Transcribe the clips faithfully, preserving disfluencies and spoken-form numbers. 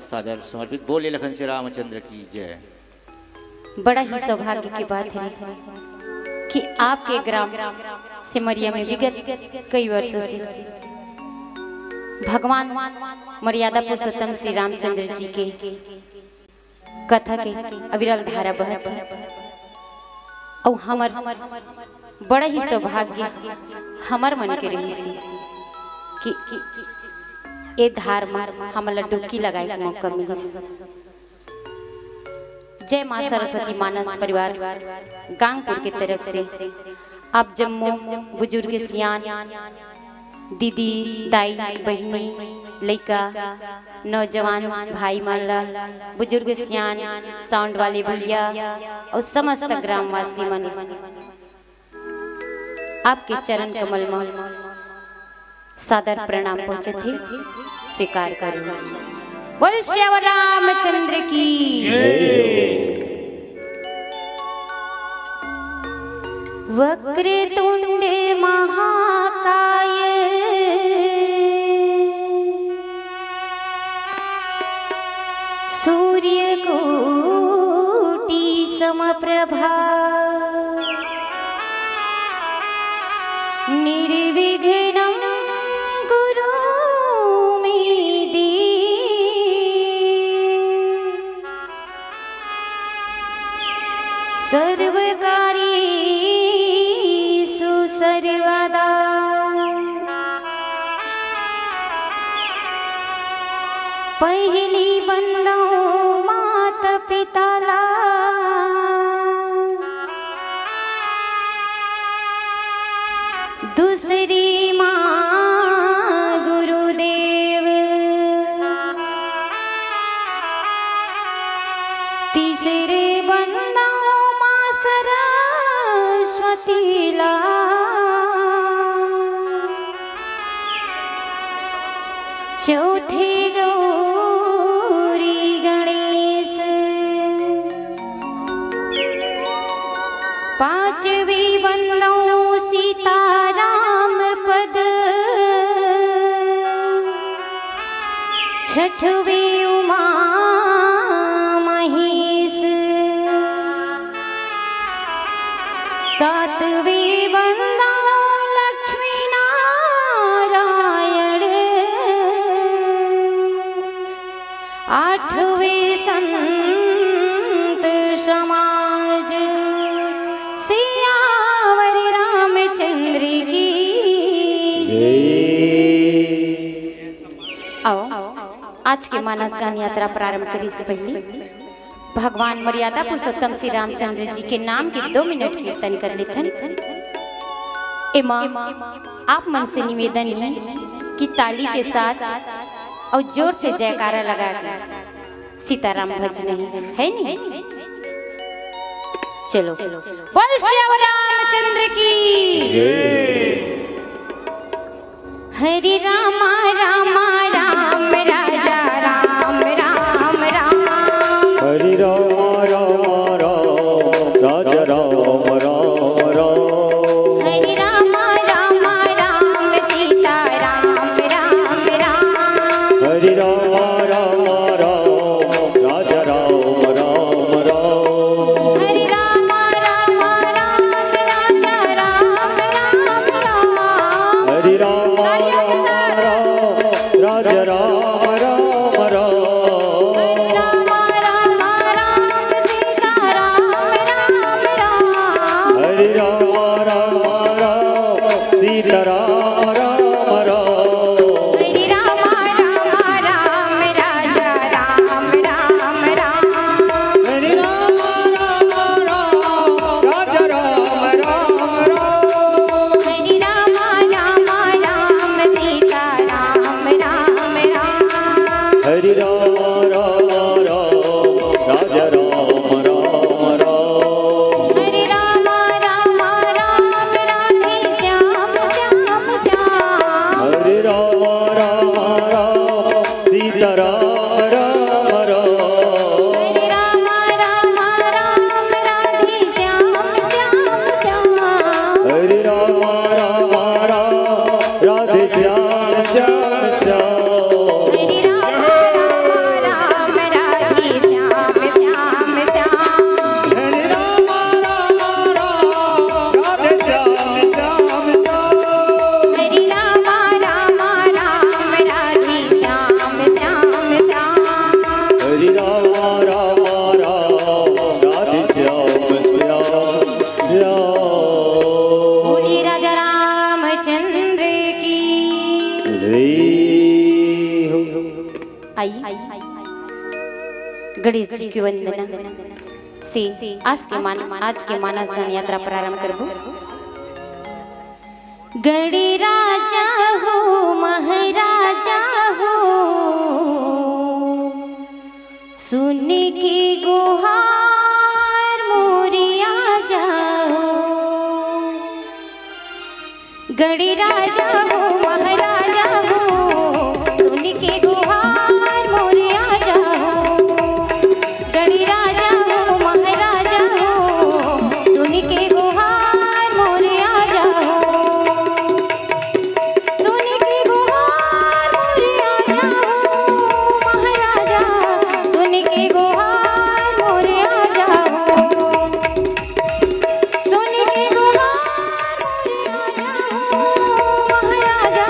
सादर समर्पित। बोले लखन श्री रामचंद्र की जय। बड़ा ही सौभाग्य की बात है कि आपके ग्राम सेमरिया में विगत कई वर्षों से भगवान मर्यादा पुरुषोत्तम श्री रामचंद्र जी के कथा के अविरल धारा बहत हे। अउ हमर बड़ा ही सौभाग्य हमर मन के रहिस हे कि ए धार म हमन ला डुबकी लगाए के मौका मिलिस। जय माँ सरस्वती मानस परिवार गांगपुर के तरफ से आप जम्मो बुजुर्ग सियान, दीदी, दाई, बहिनी, लइका, नौजवान भाई मन ला, बुजुर्ग सियान, साउंड वाले भैया अउ समस्त ग्रामवासी मन, आपके चरण कमल म सादर प्रणाम पहुंचत हे, स्वीकार करो। बोल श्यावर रामचंद्र की। वक्रतुंड महाकाय सूर्यकोटि समप्रभा निर्विघ्नं कुरु मे देव। सर्वकार्येषु सर्वदा पहिली बंदव माता पिता ला, दूसरी माँ गुरुदेव, तीसरे बंदव माँ सरस्वती ला, चौथे गौरी गणेश, पांचवी बंदव सीताराम पद, छठवे उमा महेश, सातवे बंदव लक्ष्मी नारायण, आठवे संत समाज सियावर रामचंद्र की। आओ, आज के मानस गान यात्रा प्रारंभ करे से पहले भगवान मर्यादा पुरुषोत्तम श्री रामचंद्र जी के नाम के दो मिनट कीर्तन कर लेथन। एमा आप मन से निवेदन हे कि ताली के साथ अउ जोर से जयकारा लगा के सीताराम भजन हे, है नी? चलो, बोल श्यावर रामचंद्र की। हरे रामा रामा राम राजा राम राम राम। हरे रामा रामा राम राजा राम राम राम। हरे रामा रामा राम सीता राम राम राम। हरे रामा रामा राम राजा राम राम राम। हरे रामा रामा राम राजा राम राम राम। हरे रामा रामा राम राजा राम राम राम। हरे रामा रामा राम सीता राम राम राम। हरे रामा रामा राम सीता राम राम राम। हरे रामा रामा राम राजा राम राम राम। हरे रामा रामा राम राजा राम राम राम। हरे रामा रामा राम सीता राम राम राम। हरे रामा रामा राम राजा राम राम राम। हरे रामा रामा राम राधे श्याम श्याम श्याम। हरे रामा रामा राम सीता राम राम राम। हरे रामा रामा राम राधे श्याम श्याम श्याम। हरे रामा रामा राम राधे श्याम श्याम श्याम। हरे रामा रामा राम गणेश जी की वंदना से आज के मान आज के मानस गण यात्रा प्रारंभ करबो। गणराजा हो, महाराजा हो, सुन के गुहार मोरे आ जाओ। गणराजा हो, महाराजा हो, सुन के गुहार मोरे आ जाओ। गणराजा हो, महाराजा हो, सुन के गुहार मोरे आ जाओ। सुन के गुहार मोरे आ जाओ, महाराजा, सुन के गुहार मोरे आ जाओ। सुन के गुहार मोरे आ जाओ, महाराजा,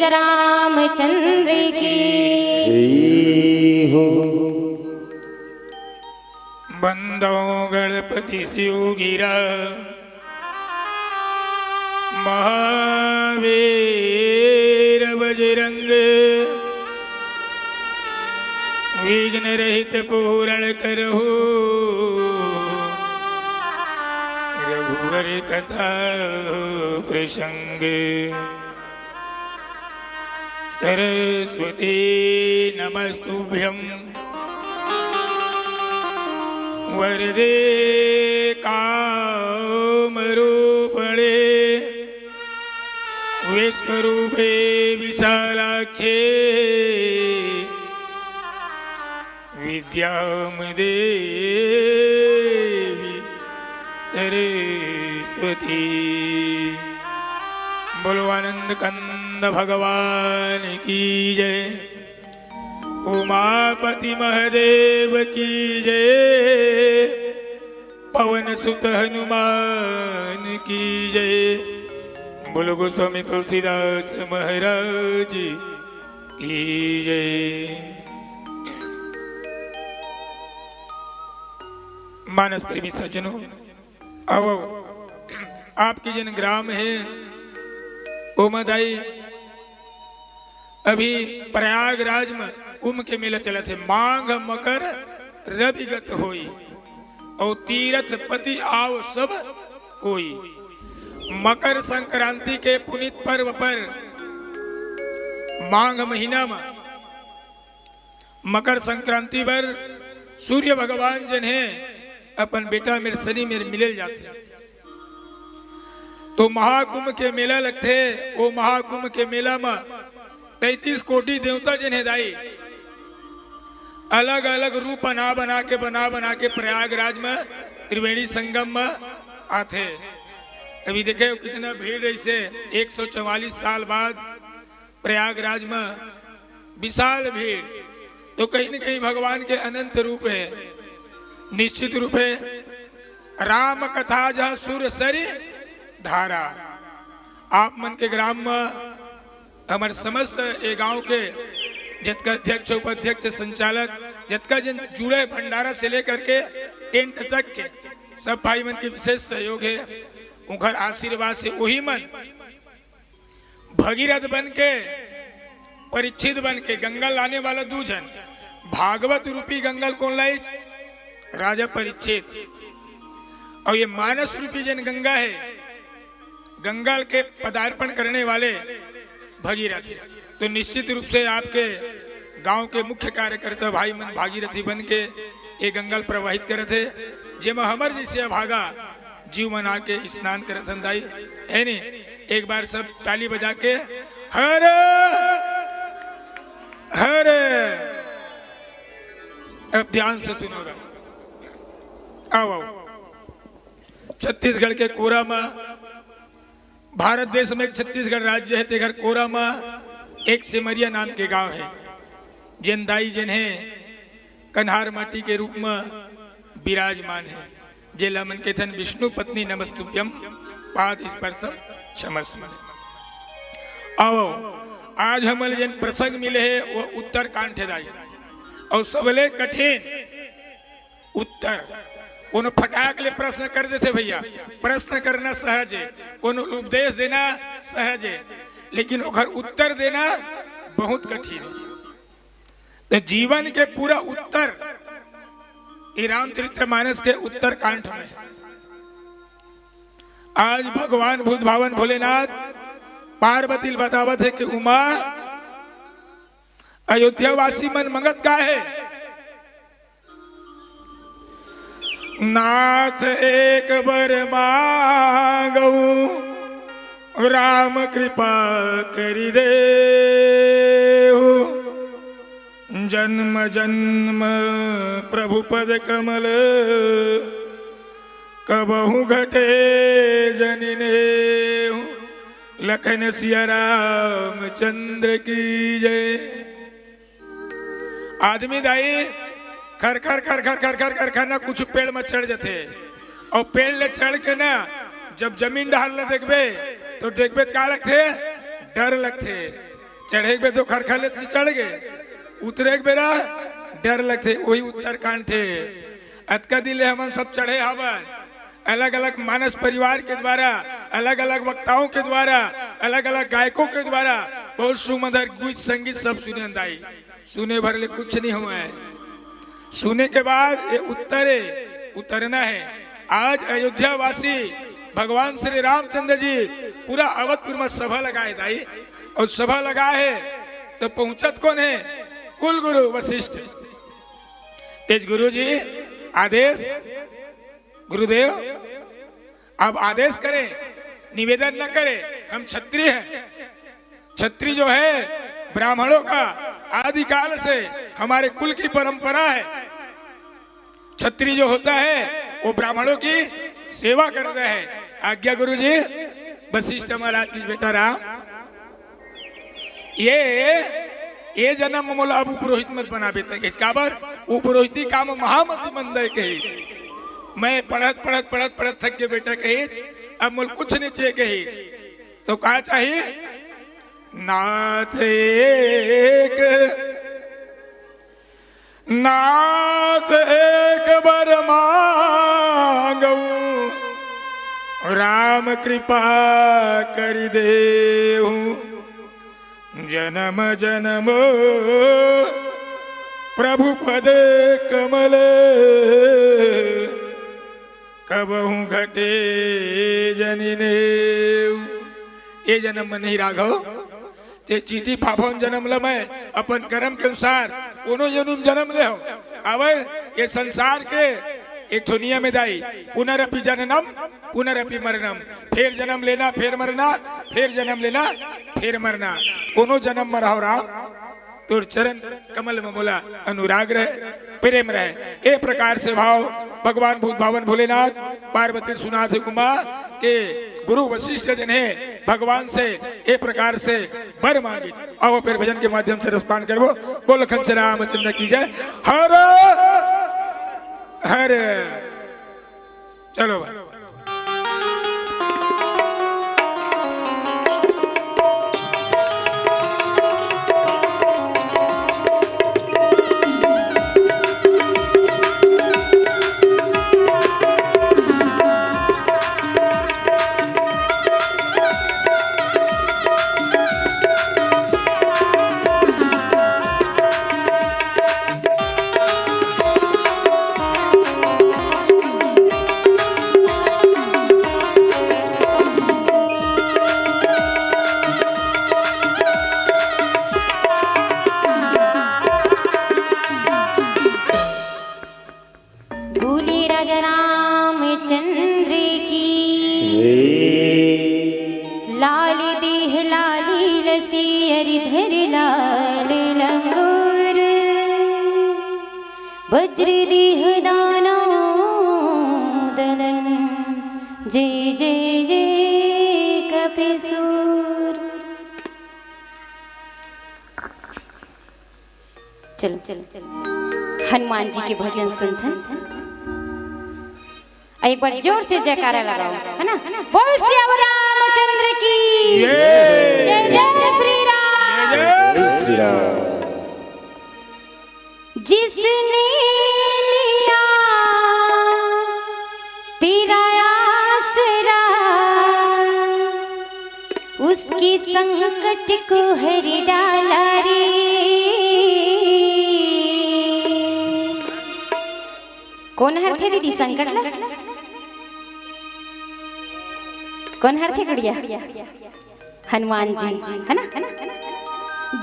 रामचंद्र की। जय हो। बंदो गणपति शिव गिरा, महावीर बजरंग, विघ्न रहित पूरण करहु, रघुवर कथा प्रसंग। सरस्वती नमस्तुभ्यं वरदे कामरूपणे विश्वरूपे विशालाक्षे विद्यां देवी सरस्वती। बोलो आनंद कंद भगवान की जय, उमापति महादेव की जय, पवन सुत हनुमान की जय। बोलो गोस्वामी तुलसीदास महाराज की जय। मानस प्रेमी सज्जनों, अब आपके जन ग्राम है ओमा दाई, अभी प्रयागराज में कुंभ के मेला चलत हे। माघ मकर रविगत होई, और तीरथ पति आव सब कोई। मकर संक्रांति के पुनीत पर्व पर माघ महीना में मकर संक्रांति बर सूर्य भगवान जन हे अपन बेटा मेर शनि मेर मिले ल जाथे। तो महाकुंभ के मेला लगथे, वो महाकुंभ के मेला म तैंतीस कोटि देवता जन हे दाई, अलग-अलग रूप बना-बना के, बना-बना के प्रयागराज म त्रिवेणी संगम म आथे। अभी देखे कितना भीड़ रहिसे, एक सौ चवालीस साल बाद प्रयागराज म विशाल भीड़, तो कहीं न कहीं भगवान के अनंत रूप हे। निश्चित रूप हे राम कथा जहाँ सुर सरी धारा। आप मन के ग्राम म हमर समस्त ए गांव के जतका अध्यक्ष, उपाध्यक्ष, संचालक, जतका जन जुड़े, भंडारा से लेकर के टेंट तक के सब भाई मन के विशेष सहयोग हे। उनकर आशीर्वाद से वही मन भगीरथ बन के, परीक्षित बन के, गंगा लाने वाला दू झन, भागवत रूपी गंगा ल कोन लाइस? राजा परीक्षित। और ये मानस रूपी जन गंगा हे, गंगा के पदार्पण करने वाले भगीरथ। तो निश्चित रूप से आपके गांव के मुख्य कार्यकर्ता भाई मन भागीरथी बन के ये गंगा ल प्रवाहित करत हे, जेमा हमर जैसे अभागा जीव मन आके स्नान करत हन दाई, हे नी? एक बार सब ताली बजा के, हर हर। अब ध्यान से सुनोगा, आओ, आओ। छत्तीसगढ़ के कोरा म, भारत देश में एक छत्तीसगढ़ राज्य हे, तेकर कोरा म एक सेमरिया नाम के गांव हे, जेन दाई जेन हे कन्हार माटी के रूप म विराजमान हे, जेला मन कहिथन विष्णु पत्नी नमस्तुभ्यम पाद स्पर्शम क्षमस्व। आओ, आज हमन जेन प्रसंग मिले हे, वो उत्तर कांड हे दाई, और सबले कठिन उत्तर। कोनो फटाक ले प्रश्न कर देथे भैया, प्रश्न करना सहज हे, कोनो उपदेश देना सहज हे, लेकिन ओकर उत्तर देना बहुत कठिन हे। तो जीवन के पूरा उत्तर ये रामचरित्र मानस के उत्तर कांड में। आज भगवान भूत भावन भोलेनाथ पार्वती ल बतावत हे कि उमा, अयोध्या वासी मन मंगत का हे? नाथ एक बर मांगऊ, राम कृपा करि देहु। जन्म जन्म प्रभु पद कमल, कबहु घटे जनि नेहु। लखन सिया रामचंद्र की जय। आदमी दाई खर खर खर खर खर खर खर खर ना कुछ पेड़ में चढ़ जाथे, और पेड़ ले चढ़ के ना जब जमीन डहर ला देखबे तो देखबे त का लगथे? डर लगथे। चढ़े के बेरा तो खरखर ले चढ़ गे, उतरे के बेरा डर लगथे, वही उत्तरकांड हे। अतका दिन ले हमन सब चढ़े हावन, अलग-अलग मानस परिवार के द्वारा, अलग-अलग वक्ताओं के द्वारा, अलग-अलग गायकों के द्वारा बहुत सुमधुर गीत संगीत सब सुने दाई। सुने भर ले कुछ नहीं हुआ है। सुने के बाद ये उत्तरे, उतरना है। आज अयोध्या वासी भगवान श्री रामचंद्र जी पूरा अवधपुर में सभा लगाए दाई, और सभा लगा है तो पहुंचत कौन है? कुल गुरु वशिष्ठ। तेज गुरु जी, आदेश गुरुदेव। अब आदेश करें, निवेदन न करें, हम क्षत्रिय हैं। क्षत्रिय जो है ब्राह्मणों का आदिकाल से हमारे कुल की परंपरा है। क्षत्रिय जो होता है वो ब्राह्मणों की सेवा करता है। आज्ञा गुरु जी। वशिष्ठ महाराज की बेटा राम, ये, ये जन्म मोला अब उपरोहित मत बनाबे त कहिस। काबर? उपरोहिती काम महामति मंदय कहिस। मैं पढ़त, पढ़त, पढ़त, पढ़त थक गे बेटा कहिस, अब मोला कुछ नहीं चाहिए कहिस। तो का चाहिए? नाथ एक, नाथ एक बर मांगू, राम कृपा करि देहु। जन्म जन्म प्रभु पद कमल, कबहु घटे जनि नेहु। ए जन्म में नहीं राघव, ते चींटी फाफा म जन्म ले मैं अपन कर्म के अनुसार कोनो योनि म जन्म ले हो। अबे ये संसार के एक ठो नियम हे दाई, पुनरपि जननम पुनरपि मरणम, फेर जन्म लेना, फेर मरना, फेर जन्म लेना, फेर मरना। कोनो जन्म म रहो राम, तोर चरण कमल में मोला अनुराग रहे, प्रेम रहे। ए प्रकार से भाव भगवान भूत भावन भोलेनाथ, पार्वती सुनाथ उमा के गुरु वशिष्ठ जिन्हें भगवान से ए प्रकार से बर मांगे। आओ फिर भजन के माध्यम से रसपान करबो। बोल लखन से रामचंद्र की जय। हर हर चलो भाई। बोले राजा रामचंद्र की। लाल देह लाल लसी अरि धर लाल लंगोर। वज्र देह दानव दलन जय जय जय कपिसूर। चलो, चलो, चलो। हनुमान जी के भजन सुनथन। एक बार जोर से जयकारा लगाओ, है ना? बोल सियावर रामचंद्र की। जय। जय जय श्री राम। जय जय श्री राम। जिसने लिया तेरा आसरा, उसके संकट को हर डाला रे। कोन हरथे दीदी संकट ला? कोन हरथे गुड़िया? हनुमान जी, है ना?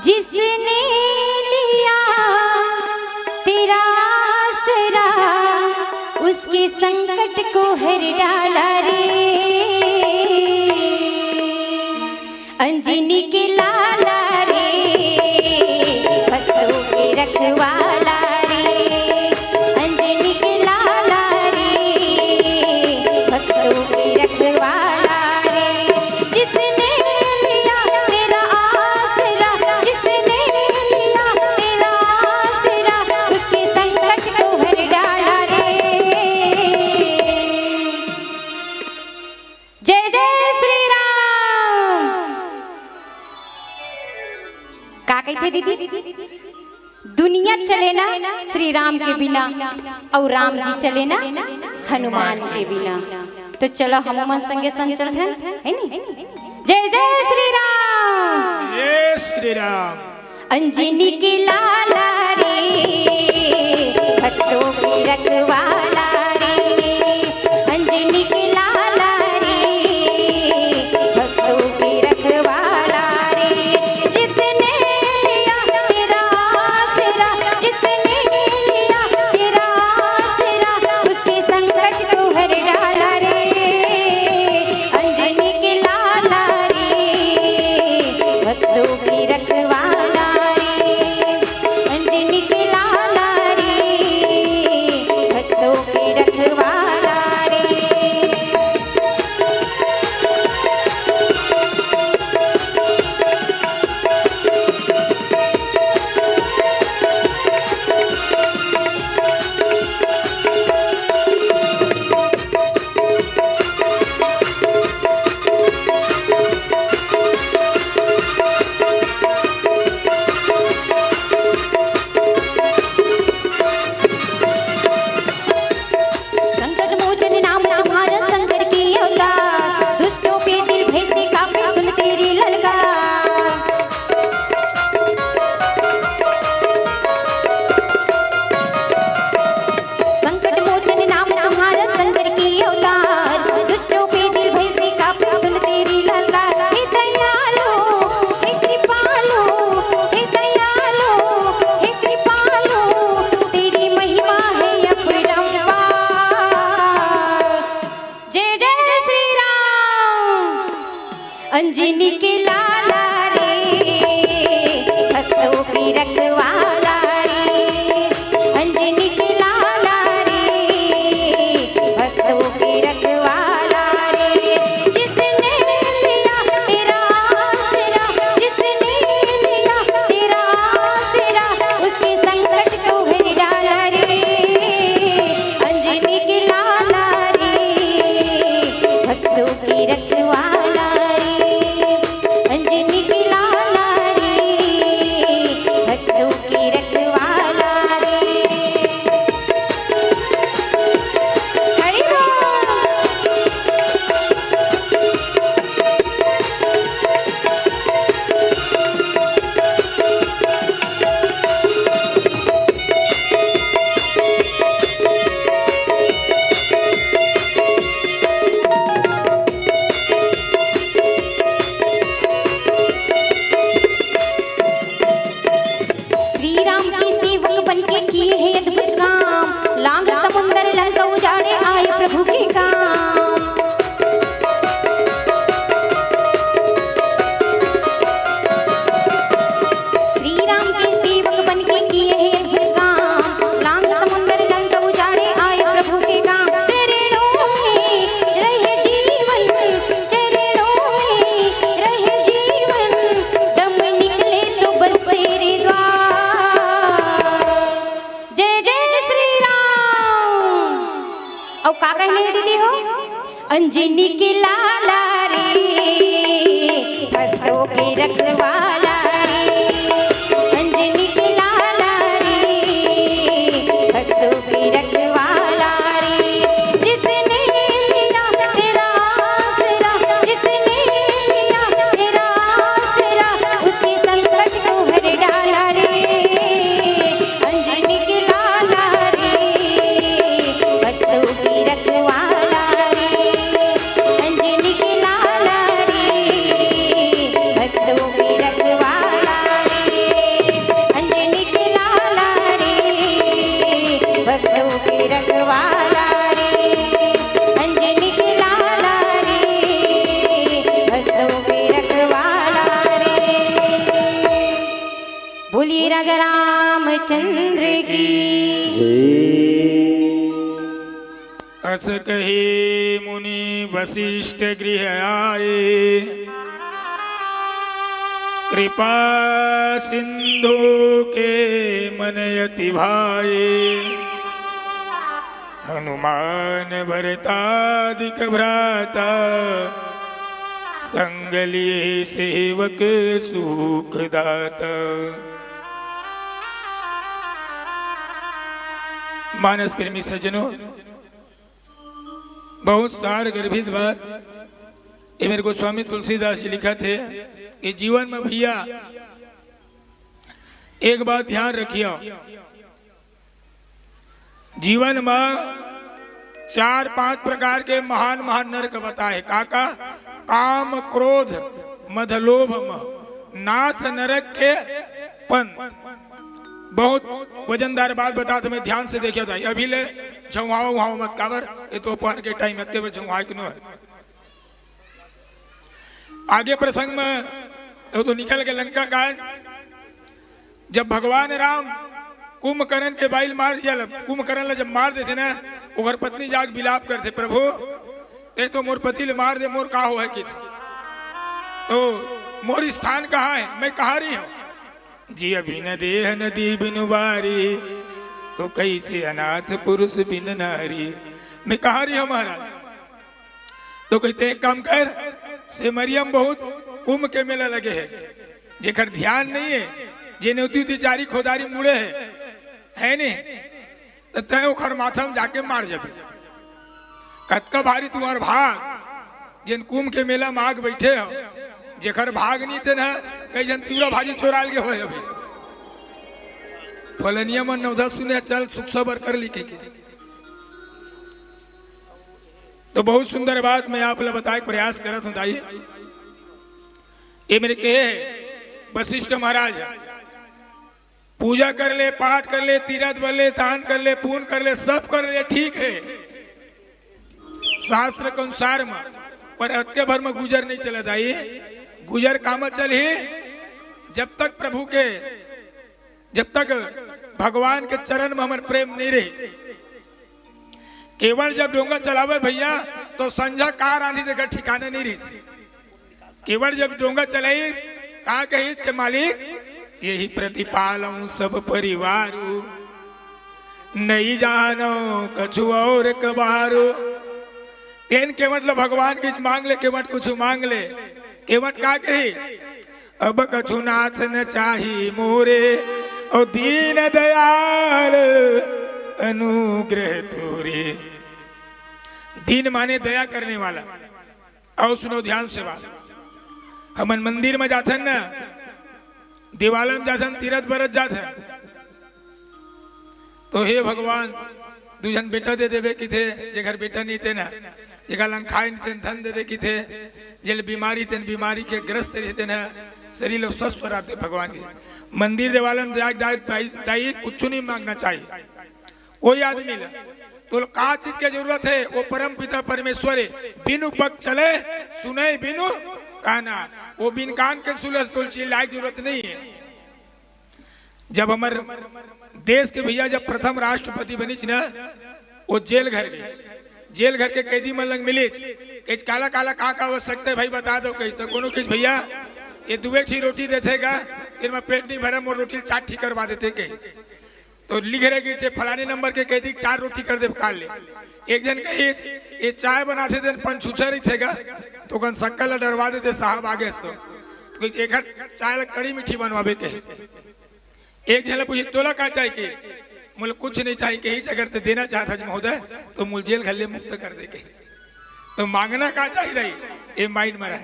जिसने लिया तेरा आसरा, उसके संकट को हर डाला रे। अंजनी के लाला रे, भक्तों के रखवाला रे। अंजनी के लाला रे, भक्तों के रखवाला रे। जिसने लिया तेरा आसरा, जिसने लिया तेरा आसरा, उसके संकट को हर डाला रे। जय जय श्री राम। दीदी, दुनिया चले ना श्री राम के बिना, अउ राम जी चले ना हनुमान के बिना। तो चलो, हम मन संगे संग चलथन, है नी? जय जय श्री राम। जय श्री राम। अंजनी के लाला रे, भक्तों के रखवाला रे, अंजनी के लाला रे, भक्तों के रखवाला रे, जिसने लिया तेरा आसरा, जिसने लिया तेरा आसरा, उसके संकट को हर डाला रे, अंजनी के लाला रे, भक्तों के रखवाला रे, अंजनी के लाला रे, भक्तों के रखवाला रे। संकट मोचन नाम तुम्हारा, शंकर के अवतार, दुष्टों पे दिल भय से कांपे, सुन तेरी ललकार। संकट मोचन नाम तुम्हारा, शंकर के अवतार, दुष्टों पे दिल भय से कांपे, सुन तेरी ललकार। हे दयालु, हे कृपालु, हे दयालु, हे कृपालु, तेरी महिमा है अपरंपार। जय जय श्री राम। अंजनी के लाला रे, भक्तों के रखवाला रे, अंजनी के लाला रे, भक्तों के रखवाला रे, जिसने लिया तेरा आसरा, जिसने लिया तेरा आसरा, उसके संकट को हर डाला रे, अंजनी के लाला रे, भक्तों के रखवाला रे, अंजनी के लाला रे, भक्तों के रखवाला रे। हरि बोल। श्री राम के सेवक बन के किए हैं अद्भुत काम, लांघ समुंदर लंका उजाड़े आए प्रभु के काम। श्री राम के सेवक बन के किए हैं अद्भुत काम, लांघ समुंदर लंका उजाड़े आए प्रभु के काम। चरणों में रहे जीवन, चरणों में रहे जीवन, दम निकले तो बस तेरे द्वार। जय जय श्री राम। अउ का कहने हे दीदी हो? अंजनी के लाला रे, भक्तों के रखवाला रे, अंजनी के लाला रे, भक्तों के रखवाला रे, जिसने लिया तेरा आसरा, जिसने लिया तेरा आसरा, उसके संकट को हर डाला रे, अंजनी के लाला रे, भक्तों के रखवाला रे, अंजनी के लाला रे, भक्तों के रखवाला रे, अंजनी के लाला रे, भक्तों के रखवाला रे, अंजनी के लाला रे, भक्तों के रखवाला रे। बोलिए राजा रामचंद्र की। जय। अस कहि मुनि वशिष्ठ गृह आए, कृपा सिंधु के मन अति भाए। हनुमान भरतादिक भ्राता, संग लिए सेवक सुख दाता। मानस प्रेमी सज्जनों, बहुत सार गर्भित बात। ये मेरे गोस्वामी तुलसीदास जी लिखत हे कि जीवन में भैया एक बात ध्यान रखियो, जीवन में चार पांच प्रकार के महान महान नरक बताए। का का? काम, क्रोध, मद, लोभ, मोह, नाथ नरक के पंथ। बहुत वजनदार बात बतात हे, मैं ध्यान से देखियो दाई। अभी ले झुंवावा उहावा मत, काबर ये तो अपहर के टाइम अतके बेर झुंवाए के नो हे। आगे प्रसंग में वो तो निकल के लंका कांड, जब भगवान राम कुंभकर्ण के बाई ल मार दिया, कुंभकर्ण ला जब मार देथे ना, ओकर पत्नी जाके विलाप करथे, "प्रभु, तैं तो मोर पति ल मार दे, मोर का होय?" किथे, "तो मोर स्थान कहाँ हे? मैं कहाँ रही हूँ?" "जी अभिन देह नदी बिनु बारी, तो कैसे अनाथ पुरुष बिन नारी।" मैं कहाँ रही हूँ महाराज? तो कहिथे, "एक काम कर, सेमरिया म बहुत कुंभ के मेला लगे हे, जेकर ध्यान नहीं हे, जे नेवती उती चारी खोदारी मुड़े हे, है नहीं, तो तैं ओखर माथा में जाके मार जाबे। कतका भारी तुम्हार भाग, जेन कुंभ के मेला में आग बैठे हो, जेकर भाग नहीं तेन ह कई झन तिवरा भाजी चोराल के होय अभी। फलनिया मन नवधा सुने, चल सुख सबर कर ली के।" तो बहुत सुंदर बात मैं आप ला बताए के प्रयास करत हूँ दाई। ये मेरे कहे हे वशिष्ठ महाराज, पूजा कर ले, पाठ कर ले, तीरथ बर ले, दान कर ले, पुण्य कर ले, सब कर ले, ठीक हे शास्त्र के अनुसार में, पर अतके भर में गुजर नहीं चले दाई। गुजर कामा चलही? जब तक प्रभु के, जब तक भगवान के चरण में हमर प्रेम नहीं रही। केवल जब डोंगा चलावे भैया, तो संझा का रांधी तेकर ठिकाना नहीं रहिस। केवल जब डोंगा चलाइस, का कहिस के मालिक, "यही प्रतिपालम सब परिवारू, नहीं जानो कछु और कबारू।" तेन केवट ल भगवान किछ मांग ले, केवट कुछ मांग ले, केवट का कही, "अब कछु नाथ न चाही मोरे, और दीन दयाल अनुग्रह तोरे।" दीन माने दया करने वाला। और सुनो ध्यान से बात, हमन मंदिर में जाथन ना, देवालय में जाथन, तीरथ बरत जाथन, तो हे भगवान, दू झन बेटा दे देबे किथे, जेकर बेटा नहीं तेन ह, जेकर लंग खाए नहीं तेन धन दे दे किथे, जेल बीमारी तेन बीमारी के ग्रस्त रहिथे न, शरीर ल स्वस्थ रहिथे भगवान के। मंदिर देवालय में जाके दाई, दाई, दाई कुछ नहीं मांगना चाहिए, कोई आदमी ला। तोल का चीज के जरूरत हे, वो परम पिता परमेश्वर हे। बिनु पग चले, सुने बिनु काना। वो बिन कान के सुने, तोल चिल्लाए के जरूरत नहीं हे। जब हमर देश के भैया जब प्रथम राष्ट्रपति बनिच न, वो जेल घर गइच, जेल घर के कैदी मन लंग मिलिच, कहिच, "काला काला का का आवश्यकता हे भाई, बता दो," कहिच। तो कोनो कहिच, "भैया, ये दुए ठी रोटी देथे गा, तेन म पेट नहीं भरे, मोर रोटी ल चार ठी करवा देते," कहिच। तो लिख रहे कि जे फलाने नंबर के कैदी चार रोटी कर दे काल ले। एक झन कहिच, "ये चाय बनाथे तेन पंचुचा रहिथे गा, तो कन शक्कर ल डरवा देते साहब आगे से।" तो कहिच, "एकर चाय ल कड़ी मीठी बनवाबे," कहे। एक झन ल पूछे, "तोला का चाही?" के, "मोला कुछ नहीं चाही," कहिच, "अगर ते देना चाहत हस महोदय, तो मोला जेल घर ले मुक्त कर दे," कहिच। तो मांगना का चाही रही, ये माइंड में रहे।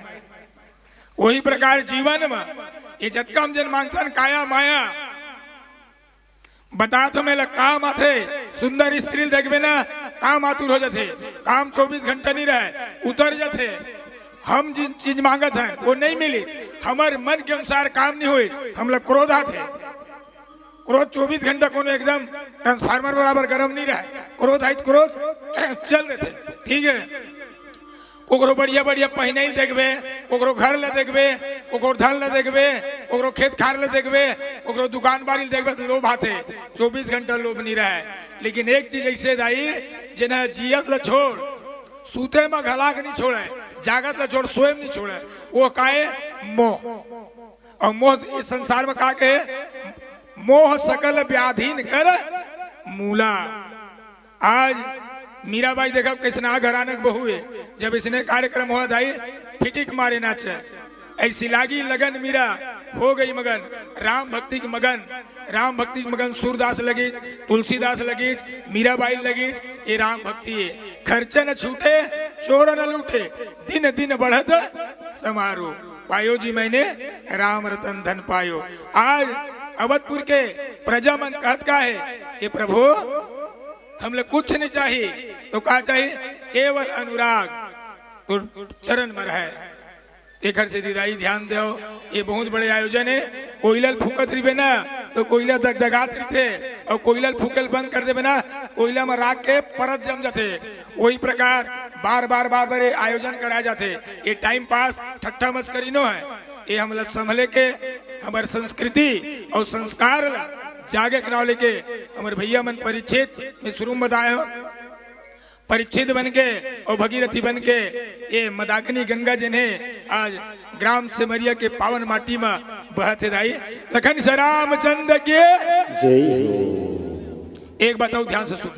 वही प्रकार जीवन में ये जतका हम जन मांगथन, काया माया, बता तो मेला काम आथे। सुंदर स्त्री ल देखबे ना, काम आतुर हो जाथे। काम चौबीस घंटा नहीं रहे, उतर जाथे। हम जिन चीज मांगत हन, वो नहीं मिली। हमर मन के अनुसार काम नहीं होए, हमला क्रोध आथे। क्रोध चौबीस घंटा कोनो एकदम ट्रांसफार्मर बराबर गरम नहीं रहे। क्रोध आइत क्रोध चल देथे, ठीक है। ओकरो बढ़िया बढ़िया पहिनाई ल देखबे, ओकरो घर ल देखबे, ओकरो धन ल देखबे, ओकरो खेत खार ल देखबे, ओकरो दुकान बारी ल देखबे, तो लोभ आथे। चौबीस घंटा लोभ नहीं रहे। लेकिन एक चीज ऐसे दाई, जेन ह जियत ल छोड़, सूते म घलाक नहीं छोड़े, जागत ल छोड़, सोए म नहीं छोड़े, वो काहे? मोह। और मोह इस संसार में का कहे? "मोह सकल व्याधिन कर मूला।" आज मीराबाई देखा कैसना घराना के बहू हे, जब इसने कार्यक्रम हो दाई, फिटिक मारे नाचे, ऐसी लागी लगन मीरा, हो गई मगन, राम भक्ति के मगन, राम भक्ति के मगन सूरदास लगिस, तुलसीदास लगिस, मीराबाई लगिस, ये राम भक्ति हे। खर्चा न छूटे, चोर न लूटे, दिन दिन बढ़त समारो। पायो जी मैंने राम रतन धन पायो। आज अवधपुर के प्रजा मन कहत का हे कि प्रभु, हमला कुछ नहीं चाहिए, तो का चाहिए? केवल अनुराग तोर चरण में रहे। एखर सेती दाई ध्यान देव, ये बहुत बड़े आयोजन हे। कोइला ल फूकत रहिबे ना, तो कोइला दगदगात रहिथे, अउ कोइला ल फूके ल बंद कर देबे ना, कोइला म राख के परत जम जाथे। वही प्रकार बार बार बार बार ये आयोजन कराए जाथे। ये टाइम पास, ठट्ठा मस्करी नो हे। ये हमला संभले के, हमर संस्कृति अउ संस्कार ला जागे के नाव लेके हमर भैया मन परीक्षित, मैं शुरू में बताए हूँ, परीक्षित बन के अउ भगीरथी बन के ये मदाकिनी गंगा जेन हे आज ग्राम सेमरिया के पावन माटी में बहत हे दाई। लखन श्री रामचंद्र के जय हो। एक बात अउ ध्यान से सुन,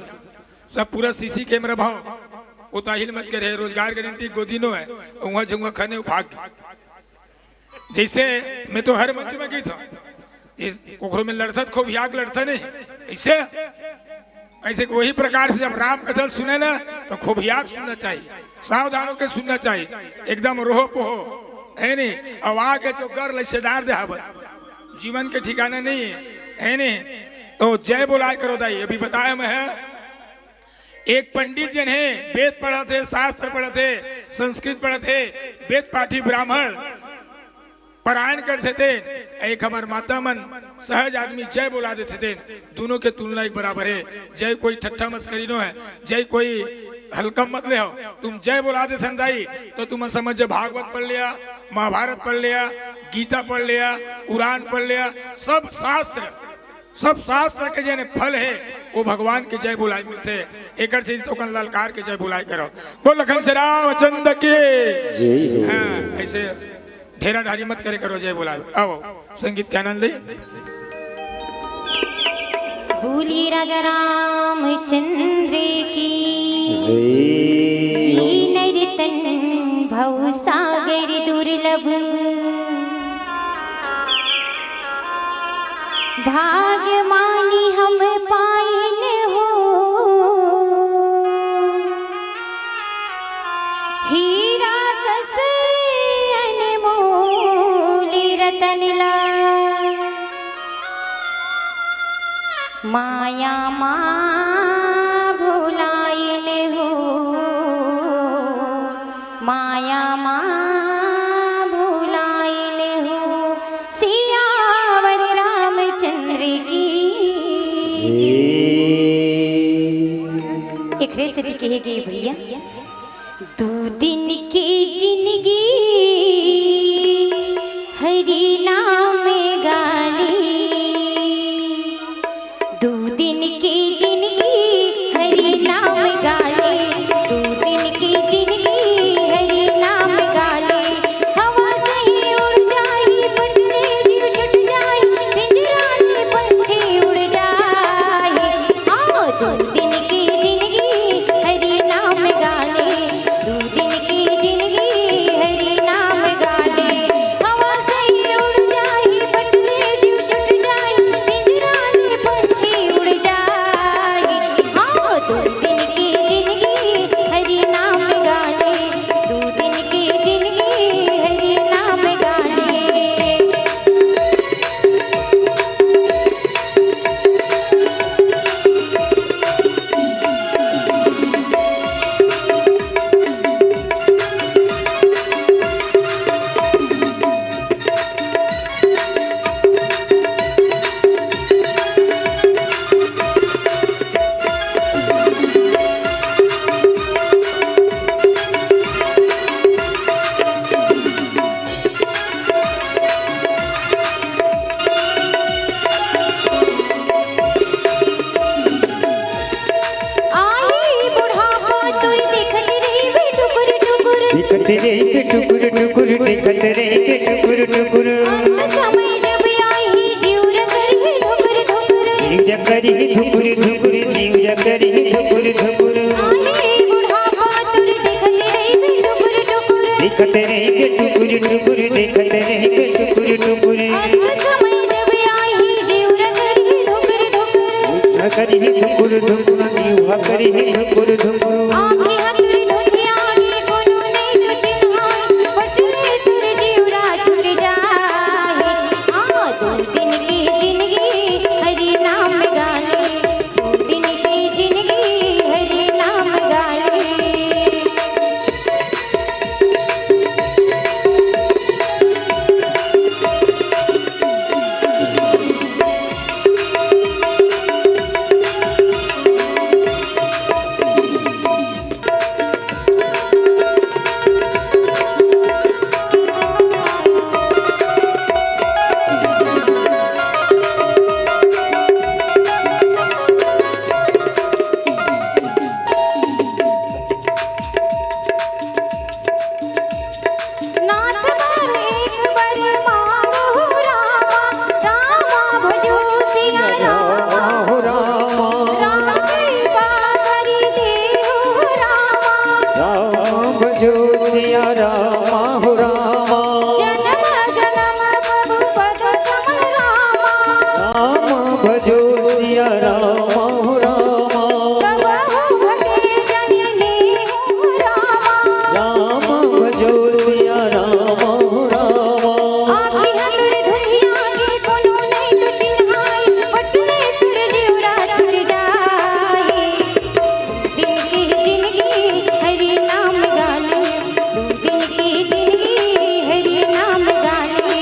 सब पूरा सीसी कैमरा भाव, उताहिल मत करे, रोजगार गारंटी गोदी नो हे, उहाँ झुंगा खने भाग। जैसे मैं तो हर मंच में गीत हूँ, इस ओखरो में लड़थत खूब याक लड़थत नहीं, ऐसे ऐसे वही प्रकार से जब राम कथा सुने ना, तो खूब याक सुनना चाहिए, सावधान होकर सुनना चाहिए, एकदम रोहो पोहो, है नहीं? अब आके जो गर लैसे डार दे हावत, जीवन के ठिकाना नहीं है, है नहीं? तो जय बोलाए करो दाई। अभी बताया मैं है, एक पंडित जन हे, वेद पढ़त हे, शास्त्र पढ़त हे, संस्कृत पढ़त हे, वेद पाठी ब्राह्मण परायण कर देथे, एक हमर माता मन सहज आदमी जय बोला देथे, दूनों के तुलना एक बराबर हे। जय कोई ठट्ठा मस्करी नो हे, जय कोई हल्का मत ले हो। तुम जय बोला देथन दाई, तो तुम समझ भागवत पढ़ लिया, महाभारत पढ़ लिया, गीता पढ़ लिया, कुरान पढ़ लिया, सब शास्त्र, सब शास्त्र के जेन फल हे, वो भगवान के जय बोलाए मिलथे। एकर से तो कन ललकार के जय बोलाए करो, बोल लखन श्री रामचंद्र की। जय हो। हाँ, ऐसे ढेरा ढारी मत करे करो जय बोलाए। आओ, संगीत के आनंद ले। बोलिए राजा रामचंद्र की। जय। ये नर तन भव सागर दुर्लभ, भाग मानी हम पाइन हो। हीरा कस अनमोल रतन ला, माया मा भुलाइन हो, माया मा भुलाइन हो। सियावर रामचंद्र की। एखरे सेती कहे गे भैया, दू दिन के जिनगी हरि नाम गाली, दू दिन के जिनगी हरि नाम गाली, दू दिन के जिनगी हरि नाम गाली। हवा सही उड़ जाही, पटने जीव छुट जाही, पिंजरा ले पंछी उड़ जाही। हाँ, दू दिन के जिनगी हरि नाम गाली, दू दिन के जिनगी हरि नाम गाली। हवा सही उड़ जाही, पटने जीव छुट जाही, पिंजरा ले पंछी उड़ जाही। हाँ, दू दिन के जिनगी हरि नाम गाली, दू दिन के जिनगी हरि नाम गाली। आही बुढ़ापा तोर देखत रहिबे टुकुर टुकुर। देखत रहिबे टुकुर टुकुर, देखत रहिबे टुकुर टुकुर। अंत समय जब आही जिउरा करही धुकुर धुकुर। जिउरा करही धुकुर धुकुर, जिउरा करही धुकुर धुकुर। आही बुढ़ापा तोर देखत रहिबे टुकुर टुकुर। देखत रहिबे टुकुर टुकुर, देखत रहिबे टुकुर टुकुर। अतका समय जब आही, जिउरा करही धुकुर धुकुर। जिउरा करही धुकुर धुकुर, जिउरा करही धुकुर धुकुर। आँखी ह तोर धुंधिया गे, कोनो नइ तो चिन्हाय, पट ले तोर जिउरा छुट जाही। हाँ, दू दिन के जिनगी हरि नाम गाले, दू दिन के जिनगी हरि नाम गाले। नाथ बर एक बर मांगहु रामा, रामा भजो सिया रामा। रामा हो रामा। राम कृपा करि देहु रामा। राम भजो सिया रामा हो रामा। जनम जनम प्रभु पद कमल रामा। राम भजो सिया रामा हो रामा। कबहु घटे जनि नेहु रामा। राम भजो सिया राम हो राम। आँखी ह तोर धुंधिया गे, कोनो नइ तो चिन्हाय, पट ले तोर जिउरा छुट जाही। दिन के जिनगी हरि नाम गाले, दिन के जिनगी हरि नाम गाले।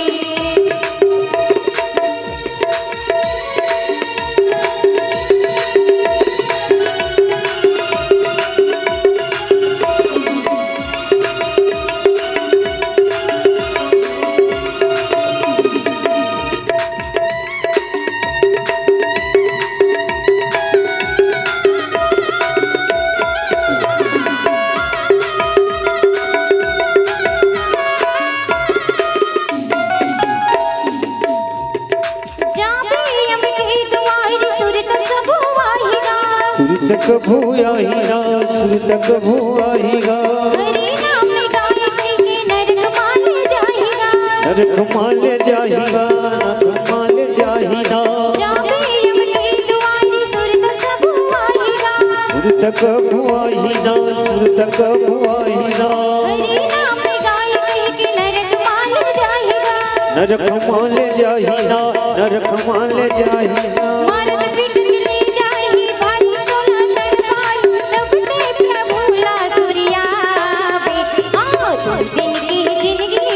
जाबे यम के दुआरी, सुरत कभू आही गा। सुरत कभू आही गा, सुरत कभू आही गा। हरि नाम गाय कहि के नरक मा ले जाही गा। नरक मा ले जाही गा, नरक मा ले जाही गा। जाबे यम के दुआरी, सुरत कभू आही गा। सुरत कभू आही गा, सुरत कभू आही गा। हरि नाम गाय कहि के नरक मा ले जाही गा। नरक मा ले जाही ना, नरक मा ले जाही ना। मारत पीटत ले जाही, भाई तोला तरपाही, तब ते प्रभु ला सुरियाबे। आओ, दू दिन के जिनगी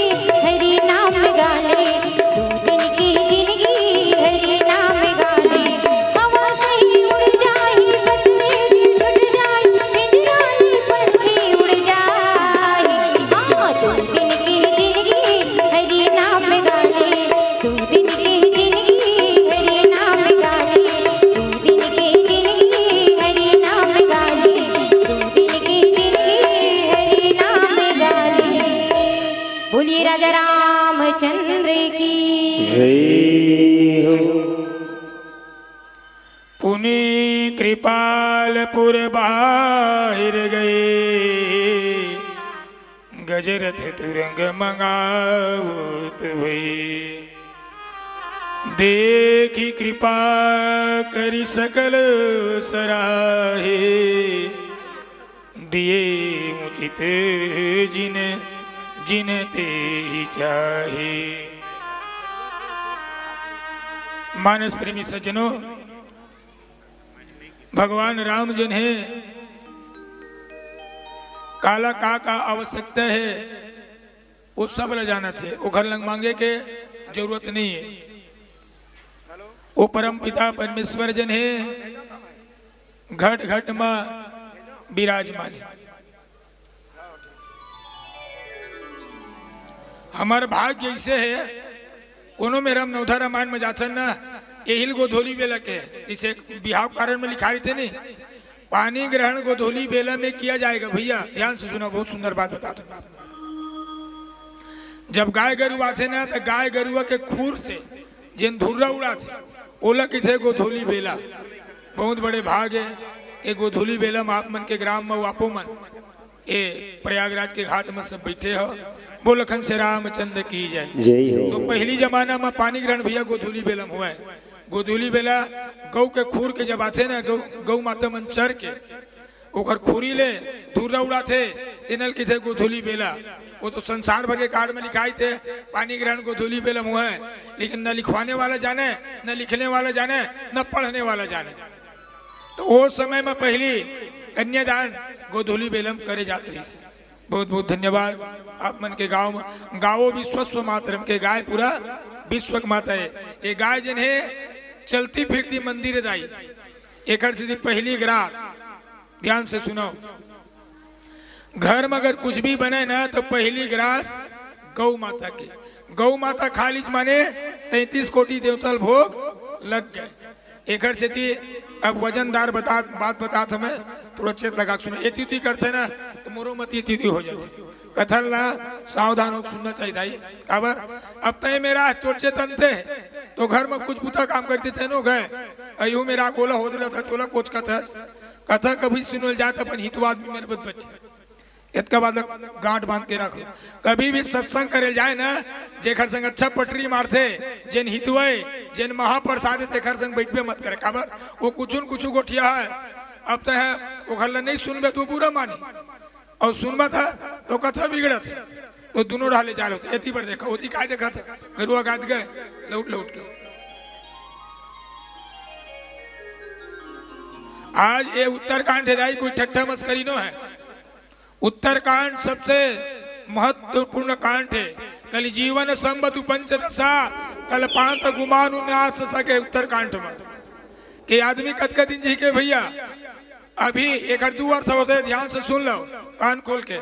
हरि नाम गाले, दू दिन के जिनगी हरि नाम गाले। हवा सही उड़ जाही, पतले भी छूट जाही, बिंदरानी पंछी उड़ जाही। हाँ, दू दिन के जिनगी हरि नाम गाले, दू दिन के जिनगी हरि नाम गाले, दू दिन के जिनगी हरि नाम गाले, दू दिन के जिनगी हरि नाम गाले। बोलिए राजा रामचंद्र की जय हो। पुनि कृपालपुर बाहिर गए, गजरथ तुरंग मंगावत भई। देखि कृपा करि सकल सराहे, दिए उचित जिन जिन तेहि चाहे। मानस प्रेमी सज्जनों, भगवान राम जन हे, काला का का आवश्यकता हे, वो सब ल जानत हे, ओखर लंग मांगे के जरूरत नहीं हे। वो परम पिता परमेश्वर जन हे, घट घट म विराजमान हे। हमर भाग जैसे हे, कोनो मेर हम नवधा रामायण में जाथन ना, एहिल गोधोली बेला के, जैसे बिहाव कारण में लिखा रहिथे नहीं, पानी ग्रहण गोधोली बेला में किया जाएगा। भैया ध्यान से सुनो, बहुत सुंदर बात बताथंव। जब गाय गरु आथे ना, तो गाय गरुआ के खूर से जेन धुर्रा उड़ाथे, ओला कहिथे गोधोली बेला। बहुत बड़े भाग हे, ये गोधोली बेला में आप मन के ग्राम में आपो मन ए प्रयागराज के घाट में सब बैठे हो, बोल लखन से रामचंद्र की जय। जय हो। तो पहली जमाना में पानी ग्रहण भैया गोधूली बेलम हुआ है। गोधूली बेला गौ के खूर के जब आथे ना, गौ, गौ माता मन चर के ओकर खुरी ले धुर्रा उड़ाथे, तेनल किथे गोधूली बेला। वो तो संसार भर के कार्ड में लिखाई थे, पानी ग्रहण गोधूली बेलम हुआ है, लेकिन न लिखवाने वाला जाने, न लिखने वाला जाने, न पढ़ने वाला जाने। तो वो समय में पहली कन्यादान गोधूली बेलम करे जात रहिस। बहुत बहुत धन्यवाद। आप मन के गांव में, गावो विश्वस्व मातरम, के गाय पूरा विश्व के माता है। ये गाय जिन्हें चलती फिरती मंदिर दाई, एकर सीधी पहली ग्रास। ध्यान से सुनो, घर में अगर कुछ भी बने ना तो पहली ग्रास गौ माता के। गौ माता खाली माने तैंतीस कोटि देवता ल भोग लग गए। एकर सेती अब वजनदार बता, बात बतात हमें, थोड़ा चेत लगा के सुने। एती उती करथे ना तो मोरो मती एती उती हो जाथे। कथन ला सावधान होके सुनना चाहिए दाई। काबर? अब तय मेरा तोर चेतन थे तो घर में कुछ बुता काम करते थे नो गए, अयू मेरा गोला होत रहता तोला कोच कथस। कथा कभी सुनल जाए तो अपन हितवाद में मेरे बत बच्चे। इतका बात गांठ बांध के रख लो। कभी भी सत्संग करे जाए ना, जेकर संग अच्छा पटरी मारथे, जेन हितवय, जेन महाप्रसाद हे, तेकर संग बैठबे मत करे। काबर? वो कुछुन कुछु गोठिया है। अब तो है, ओखर ला नहीं सुनबे तो बुरा मानी, और सुनबा था तो कथा बिगड़त है। तो दोनों ढाले जाल होते। एती पर देखा, ओती काय देखा था, गरुआ गाद गए, लौट लौट के। आज ये उत्तरकांड है दाई, कोई ठट्ठा मस्करी नो है। उत्तरकांड सबसे महत्वपूर्ण कांड है। कलि जीवन संवत पंचदशा, कल्पांत गुमानु नाससा के उत्तरकांड में। के आदमी कतका दिन जी के भैया, अभी एकर दू अर्थ होते, ध्यान से सुन लो, कान खोल के।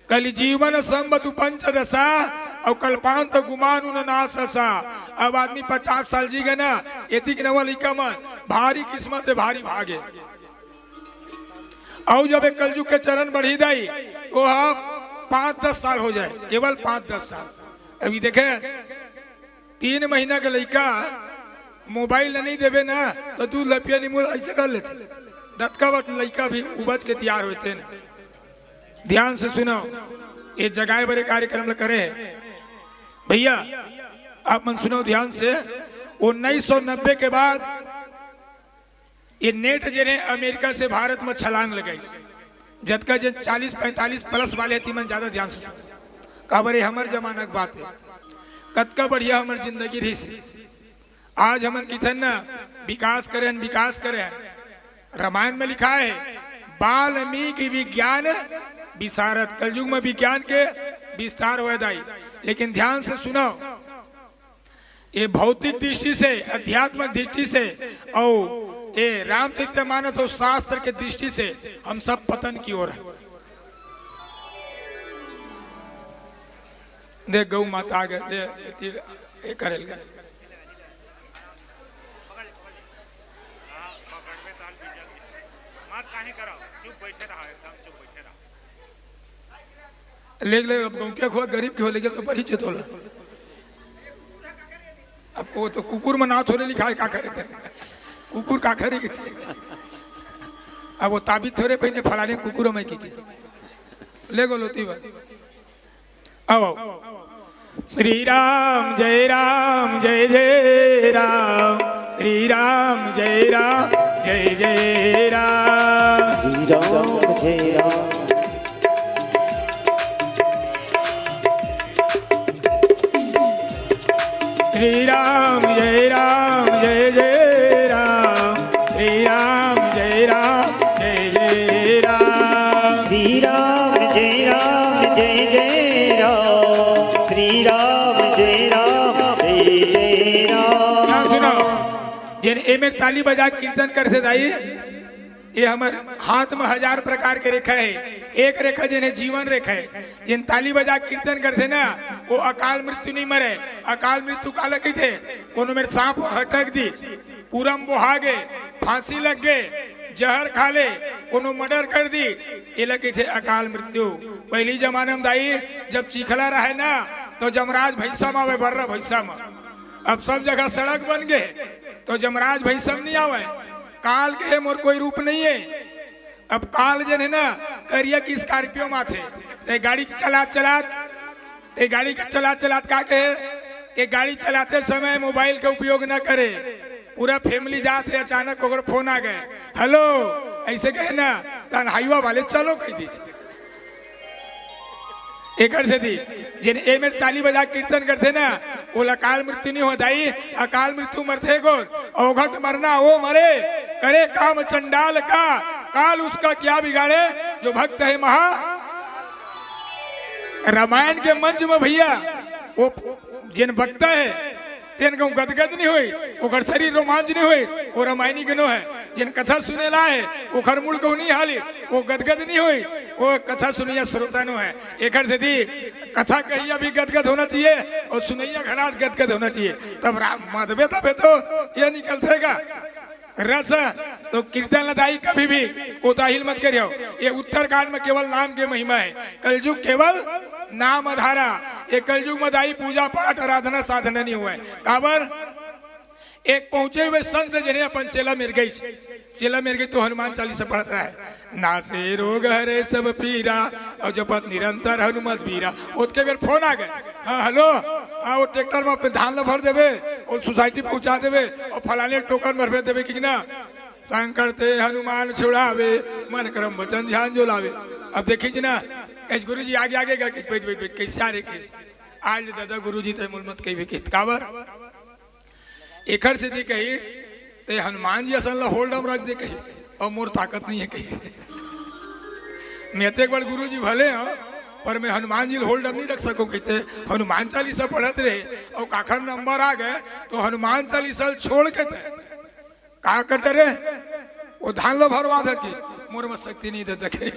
कलि जीवन संवत पंचदशा और कल्पांत गुमानु नाससा। अब आदमी पचास साल जी गए ना, एतिक नवा लइका मन भारी किस्मत है, भारी भागे। अउ जब एक कलजुग के चरण बढ़ी दाई, वो ह पाँच दस साल हो जाए, केवल पाँच दस साल। अभी देखे, तीन महीना के लइका मोबाइल नहीं देबे ना, तो दूध लपिया नींबू ऐसे कर लेते। दतका बट लइका भी उबज के तैयार होते हैं। ध्यान से सुनो, ये जगाए बड़े कार्यक्रम ल करे भैया, आप मन सुनो ध्यान से। उन्नीस सौ नब्बे के बाद ये नेट जेने अमेरिका से भारत में छलांग लगाई, जतका जे चालीस पैंतालीस प्लस वाले हे, तिमन ज्यादा ध्यान से सुनो। काबर ये हमर जमाना के बात है, कतका बढ़िया हमर जिंदगी रहिस। आज हमन किथन न विकास करे हन, विकास करे हन। रामायण में लिखा है, "वाल्मीकि विज्ञान विशारद।" कलयुग में विज्ञान के विस्तार होए दाई, लेकिन ध्यान से सुनो, ये भौतिक दृष्टि से, आध्यात्मिक दृष्टि से और ये रामचरित मानस और शास्त्र के दृष्टि से हम सब पतन की ओर हैं। देख गौ माता आ गए, दे, दे, ये करेल गए। लेग ले, अब गौंटिया खोआ गरीब के हो, लेकिन तो बड़ी चेत होला। अब वो तो कुकुर में नाव थोड़े लिखा है, का करे थे? कुकुर का करे के थे? अब वो ताबीज थोड़े पहने फलाने कुकुर में की, की। ले गो लोती बा। आओ, आओ। श्री राम जय राम जय जय राम, श्री राम जय राम जय जय राम। श्री राम जय राम। श्री राम जय राम जय जय राम, श्री राम जय राम जय जय राम। श्री राम जय राम जय जय राम, श्री राम जय राम जय जय राम। हाँ, सुनो, जेन एमे ताली बजा के कीर्तन करथे दाई, ये हमर हाथ में हजार प्रकार के रेखा है। एक रेखा जेन हे जीवन रेखा है, जेन ताली बजा के कीर्तन करथे ना, वो अकाल मृत्यु नहीं मरे। अकाल मृत्यु काला कहिथे? कोनो मेर सांप हटक दी, पूरा में बोहा गे, फांसी लग गे, जहर खा ले, कोनो मर्डर कर दी, एला कहिथे अकाल मृत्यु। पहली जमाना में दाई जब चीखला रहे ना, तो जमराज भैंसा में आवे, बर्रा भैंसा में। अब सब जगह सड़क बन गे, तो जमराज भैंसा में नहीं आवे। काल के मोर कोई रूप नहीं है। अब काल जेन हे ना, करिया की स्कॉर्पियो माथे। ते गाड़ी चलात चलात, ते गाड़ी के चलात चलात का कहे कि गाड़ी चलाते समय मोबाइल का उपयोग न करे। पूरा फैमिली जात हे, अचानक ओकर फोन आ गए, "हेलो," ऐसे कहे ना, तहन हाईवा वाले "चलो" कह दीजिए। एकर सेती जेन ए मेर ताली बजा के कीर्तन करथे ना, ओला अकाल मृत्यु नहीं होय दाई। अकाल मृत्यु मरथे कोन? अवघट मरना वो मरे, करे काम चंडाल का, काल उसका क्या बिगाड़े, जो भक्त है महा। रामायण के मंच में भैया, वो जेन वक्ता हे, तेन कहूँ गदगद नहीं होय, ओकर शरीर रोमांच नहीं होय, वो रामायणी के नो हे। जेन कथा सुने ला हे, ओकर मूड़ कहूँ नहीं हाली, वो गदगद नहीं होय, वो कथा सुनिया श्रोता नो हे। एकर सेती कथा कहिया भी गदगद होना चाहिए और सुनैया घरात गदगद होना चाहिए, तब रा-, मदबे तबे तो ये निकलथे गा रस। तो कीर्तन ल दाई कभी भी कोताही ल मत करियो। ये उत्तरकांड में केवल नाम के महिमा हे, कलयुग केवल नाम आधारा। ये कलयुग में दाई पूजा पाठ, आराधना, साधना नहीं होय। काबर? एक पहुंचे हुए संत जिन्हें अपन चेला मिर्गई, चेला मिर्गई तो हनुमान चालीसा पढ़त रहे, "नासे रोग हरे सब पीरा, और जपत निरंतर हनुमत बीरा।" ओतके बेर फोन आ गए, "हाँ, हेलो, हाँ, वो ट्रैक्टर में अपन धान ला भर देबे, वो सोसाइटी पहुंचा देबे, और फलाने टोकन भर भेज देबे कि ना, शंकर ते हनुमान छुड़ावे, मन क्रम वचन ध्यान जो लावे।" अब देखी जी ना, कहे, "गुरु जी आगे आगे गा," कहे, "बैठ बैठ बैठ, कैसे आ रहे?" कहे, "आज ले दादा गुरु जी ते मुल मत कहिबे," कहे, "काबर?" एकर सेती कहिस, "ते हनुमान जी असन ला होल्ड म रख दे," कहिस, "अउ मोर ताकत नहीं हे," कहिस। "मैं तो एक बार गुरु जी भले हंव, पर मैं हनुमान जी ला होल्ड म नहीं रख सकंव," कहिथे। हनुमान चालीसा पढ़त रहे अउ काखर नंबर आ गए, तो हनुमान चालीसा ला छोड़ के ते का करते रे? वो धान ला भरवा दे कि मोर में शक्ति नहीं दे देखे,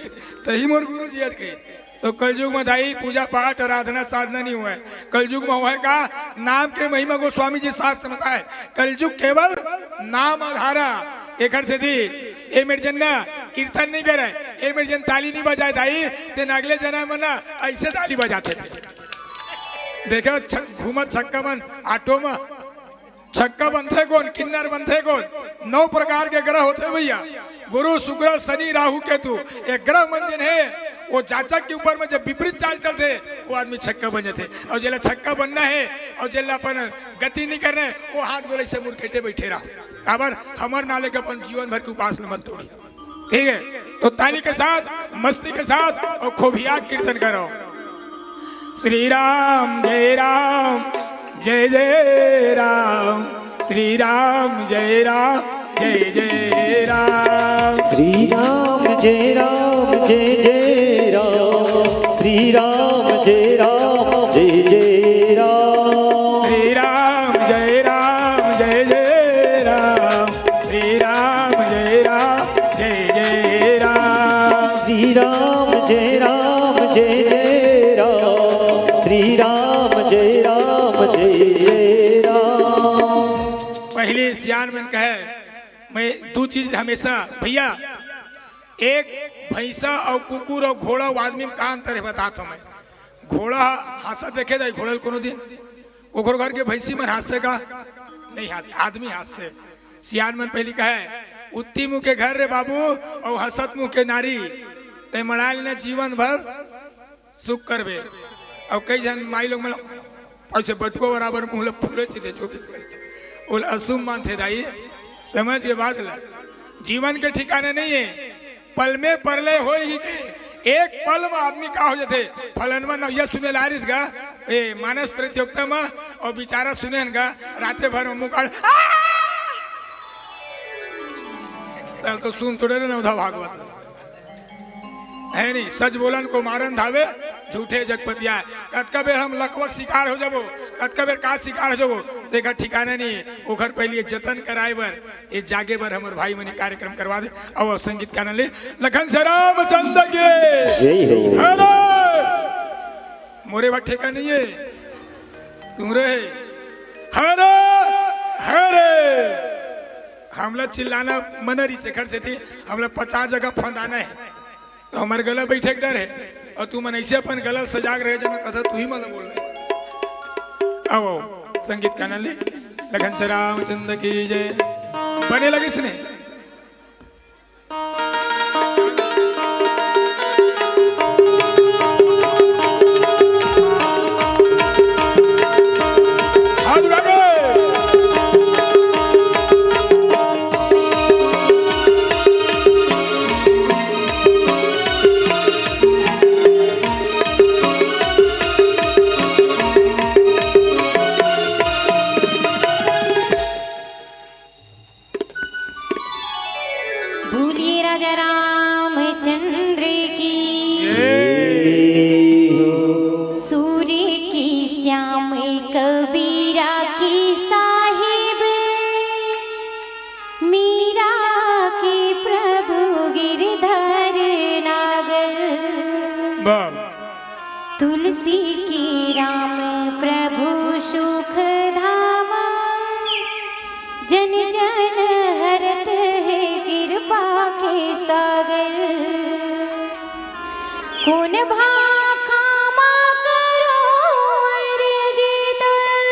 तही मोर गुरु जी हर के। तो कलयुग में दाई पूजा पाठ, आराधना, साधना नहीं होय। कलयुग में होय का? नाम के महिमा। गोस्वामी जी शास्त्र में बताए, "कलयुग केवल नाम आधारा।" एकर सेती ए मेर जन ना कीर्तन नहीं करे, ए मेर जन ताली नहीं बजाए दाई, तेन अगले जनम में ना ऐसे ताली बजाथे। देखो छ-, घूमत छक्का मन ऑटो में, छक्का बनथे कोन, किन्नर बनथे कोन? नौ प्रकार के ग्रह होथे भैया, गुरु, शुक्र, शनि, राहु, केतु। ये ग्रह मन जेन हे, वो जाचक के ऊपर में जब विपरीत चाल चलथे, वो आदमी छक्का बन जाथे। अउ जेला छक्का बनना हे अउ जेला अपन गति नहीं करना हे, वो हाथ गोले से मुरकेटे बैठे रहा। काबर? हमर नाले के अपन जीवन भर के उपास ल मत तोड़ी। ठीक है, तो ताली के साथ, मस्ती के साथ अउ खूबिया कीर्तन करो। श्री राम जय राम, जय जय राम। श्री राम जय राम, जय जय राम। श्री राम जय राम, जय जय राम। श्री राम जय राम, जय जय राम। श्री राम जय राम, जय जय राम। श्री राम जय राम, जय जय राम। श्री राम जय राम, जय जय राम। श्री राम जय राम, जय जय राम। पहले सियान मन कहे, मैं दू चीज हमेशा, भैया, एक भैंसा अउ कुकुर अउ घोड़ा अउ आदमी में का अंतर हे, बतात हंव मैं। घोड़ा हांसत देखे दाई, घोड़ा ल कोनो दिन कोखरो घर के भैंसी मन हांसथे का? नहीं हांसथे, आदमी हांसथे। सियान मन पहली कहे, "उत्ती मुंह के घर रे बाबू, अउ हंसत मुंह के नारी, तैं मड़ाय लेना जीवन भर सुख करबे।" अउ कई झन माई लोग मन ऐसे बटुआ बराबर मुंह ल फूले चिते चौबीस घंटे। ओला अशुभ मानथे दाई, समझ के बात ला। जीवन के ठिकाने नहीं हे, पल में परलय होय ही के। एक पल में आदमी का हो जाथे। फलनवा नवजा सुने ला रिस गा, ए, मानस प्रतियोगिता में, अउ बेचारा सुने हन गा, राते भर में मुंह काढ़, आ! तब तो सुन थोड़े रे नवधा भागवत। हे नहीं, सच बोलन को मारन धावे, झूठे जगपतिया। कतका बेर हम लकवा के शिकार हो जाबो, कतका बेर का शिकार हो जाबो, तेकर ठिकाना नहीं। ओकर पहली जतन कराए बर, ए जागे बर हमर भाई मन कार्यक्रम करवा दे। अउ संगीत के आनंद ले, लखन श्याम रामचंद के। जय हो। हरे, मोरे बर ठेका नहीं हे, तुमरे हे। हरे, हरे, हमला चिल्लाना मना रिस, एकर सेती हमला पचास जगह फंदाना हे। तो हमर गला बैठे के डर हे, अउ तुमन ऐसे अपन गला सजाग रहे, जब मैं कथा तू ही मन बोल रहे। आओ, आओ, संगीत के आनंद ले। लखन श्याम रामचंद की जय। बने लगिस ने। श्याम कबीरा के साहिब, मीरा के प्रभु गिरधर नागर। वाह। तुलसी के राम प्रभु सुख धामा, जन जन हरत हे कृपा के सागर। कोन भाखा मा करो अरजी तोर,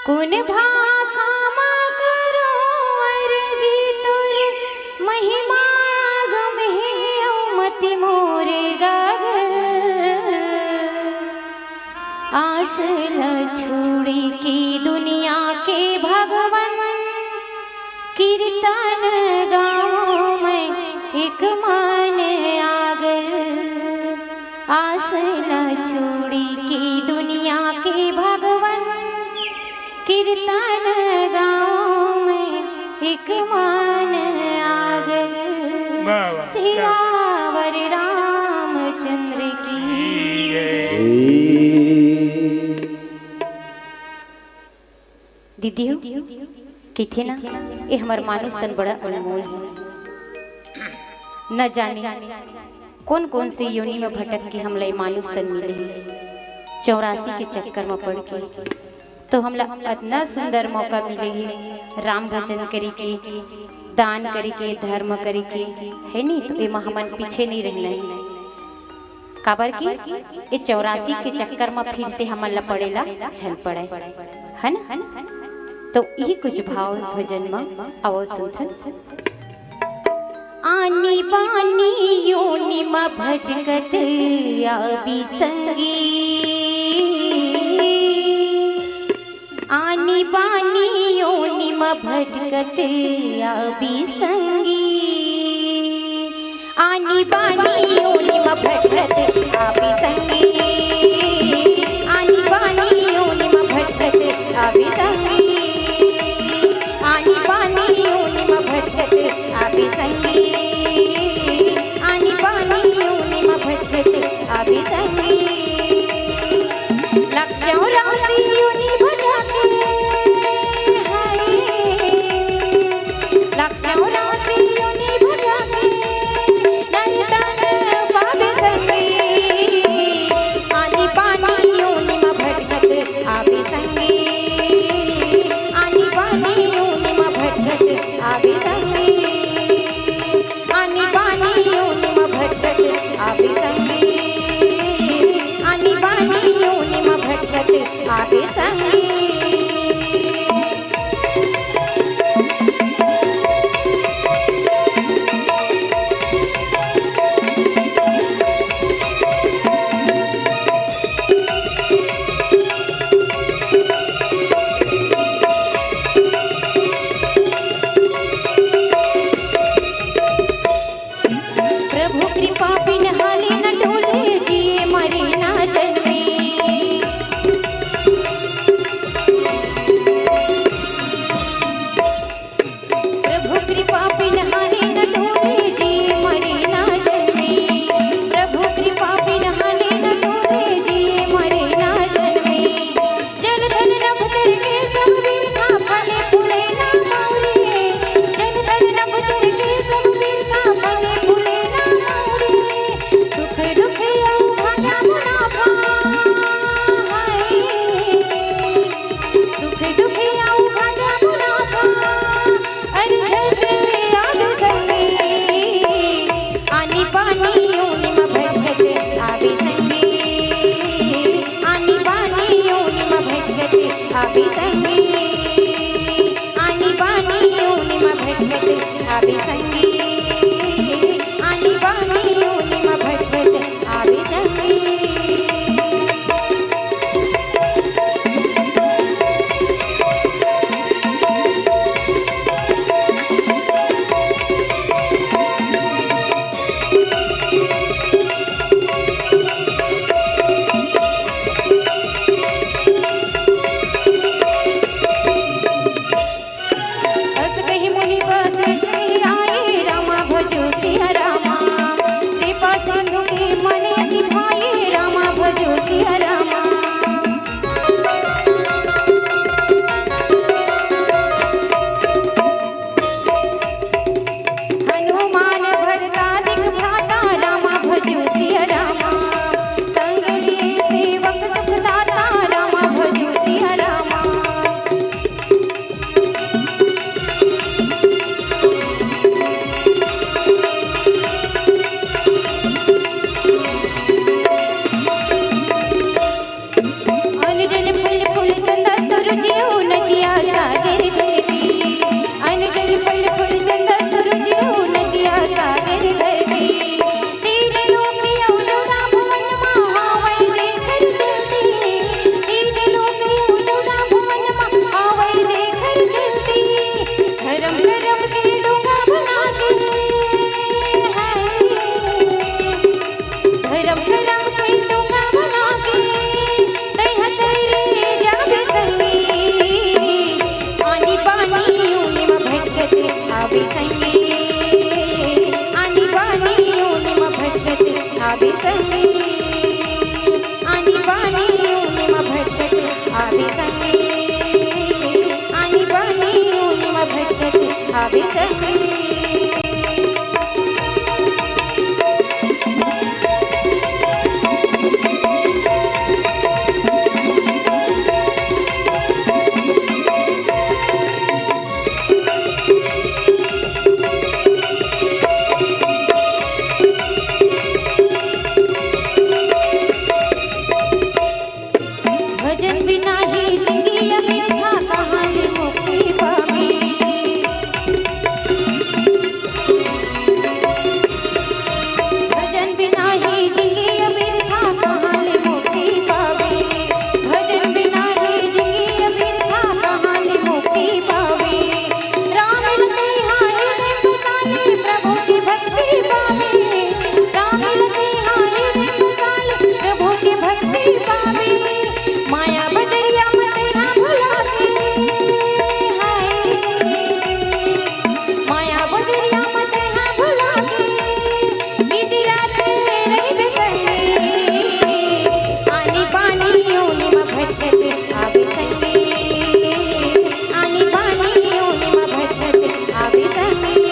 कोन भाखा मा करो अरजी तोर, महिमा गम हे अउ मति मोर गागर। आस ल छोड़ी के दुनिया के भगवन, कीर्तन गावों मैं एक मन आगर। आस ल छोड़ी के दुनिया के भगवन, कीर्तन गावों मैं एक मन आगर। वाह, वाह। सियावर रामचंद्र की। दीदी हो, कहिथे ना, ए हमर मानुष तन बड़ा अनमोल हे। न जाने कोन कोन से योनि में भटक के हमला ए मानुष तन मिले हे। चौरासी के चक्कर में पड़ के तो हमला अतना सुंदर मौका मिले हे, राम भजन करे के, दान करे के, धर्म करे के, हे नी? तो एमा हमन पीछे नहीं रहना हे। काबर कि ए चौरासी के चक्कर म फिर से हमन ला पड़े ला झन पड़े, है ना? तो इही कुछ भाव भजन म आवो सुनथन। आनी बानी योनि म भटकत आबी संगी, आनी बानी योनि म भटकत आबी संगी, आनी बानी योनि म भटकत आबी संगी, आनी बानी योनि म भटकत आबी संगी, आनी बानी योनि म भटकत आबी संगी, आनी बानी योनि म भटकत आबी संगी। लख चौरासी योनि भटके हाय, लख चौरासी योनि भटके, नरतन पावे संगी। भजन बिना ही जिंदगी अबिरथा, कहाँ ले मुक्ति पावे। भजन बिना ही जिंदगी अबिरथा, कहाँ ले मुक्ति पावे। भजन बिना ही जिंदगी अबिरथा, कहाँ ले मुक्ति पावे। राम रते हाय रे खुशाले, प्रभु की भक्ति पावे। राम रते हाय रे खुशाले, प्रभु की भक्ति पावे। माया बजरिया मत यहाँ भुला के, हाय। माया बजरिया मत यहाँ भुला के, गिजरा के रहिबे संगे। आनी बानी ओनी म भटकत आबे संगे। आनी बानी ओनी म भटकत आबे संगे।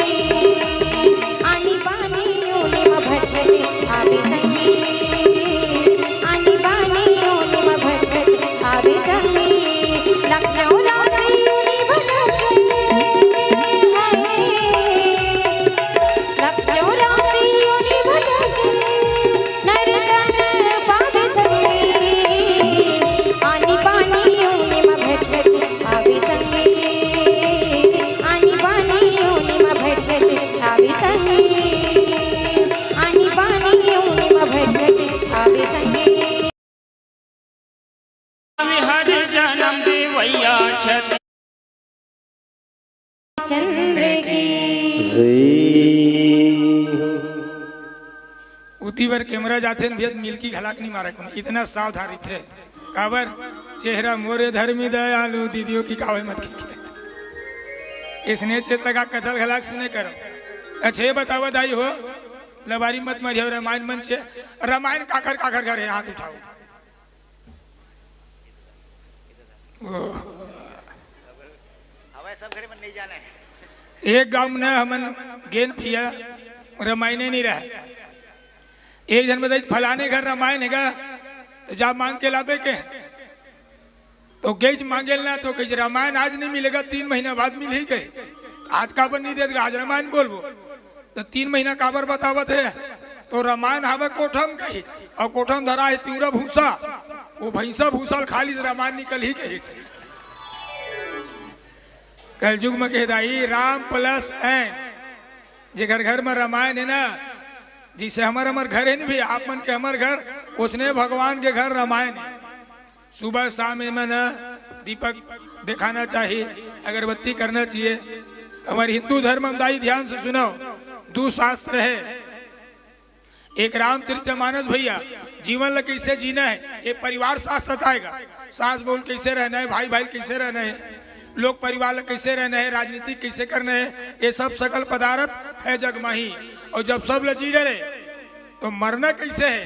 आनी बानी ओनी म भटकत आबे संगे। आनी बानी ओनी म भटकत आबे संगे। लखनऊ राउसी ओनी भटकत हाय। लखनऊ राउसी ओनी भटकत नर तन पावे संगे। आनी बानी ओनी म भटकत आवे संगे। आनी बानी ओनी म भटकत आवे संगे। आनी बानी ओनी म भटकत आवे संगे। हर जन्म देवैया छठ चंद्र की। उती बर कैमरा जाथे न भैया, मिलकी घलाक नहीं मारे कोनो, इतना सावधान रहिथे। काबर? चेहरा मोरे धर्मी दयालु, दीदियों की कावे मत की। इसने चेत लगा कथल घलाक से नहीं करो। अच्छा, ये बतावा दाई हो, लबारी मत मारियो, रामायण मन चे, रामायण काखर काखर घर है, हाथ उठाओ। ओ। हवय सब घरे मन नहीं जाने। एक गांव में न हमन गेन भैया, रामायणे नहीं रहे। एक झन बताइस, "फलाने घर रामायण हेगा, तो जा मांग के लाबे के।" तो गेज मांगेल ना, तो कहिस, "रामायण आज नहीं मिलेगा, तीन महीना बाद मिलही।" कहे, "आज काबर नहीं देत, आज रामायण बोलबो।" तो तीन महीना काबर बतावत हे? तो रामायण हवे कोठा म कहिस, अउ कोठा म धरा हे तिंवरा भूसा, वो भैंसा भूसा ल खा ली, रामायण निकलही कहिस। कलयुग म कहे दाई, राम plus ऐन, जेकर घर म रामायण हे ना, जइसे हमर, हमर घर हे न भी, आप मन के हमर घर, ओसने भगवान के घर रामायण हे। सुबह शाम एमन दीपक देखाना चाहिए, अगरबत्ती करना चाहिए। हमर हिंदू धर्म म दाई, ध्यान से सुनो, दू शास्त्र हे, एक रामचरित मानस भैया, जीवन ल कइसे जीना हे, ये परिवार शास्त्र बताएगा। सास बहू ल कइसे रहना हे, भाई भाई ल कइसे रहना हे, लोग परिवार ल कइसे रहना हे, राजनीति कइसे करना हे, ये सब सकल पदार्थ हे जग माही। अउ जब सब ल जी डरे, तो मरना कइसे हे,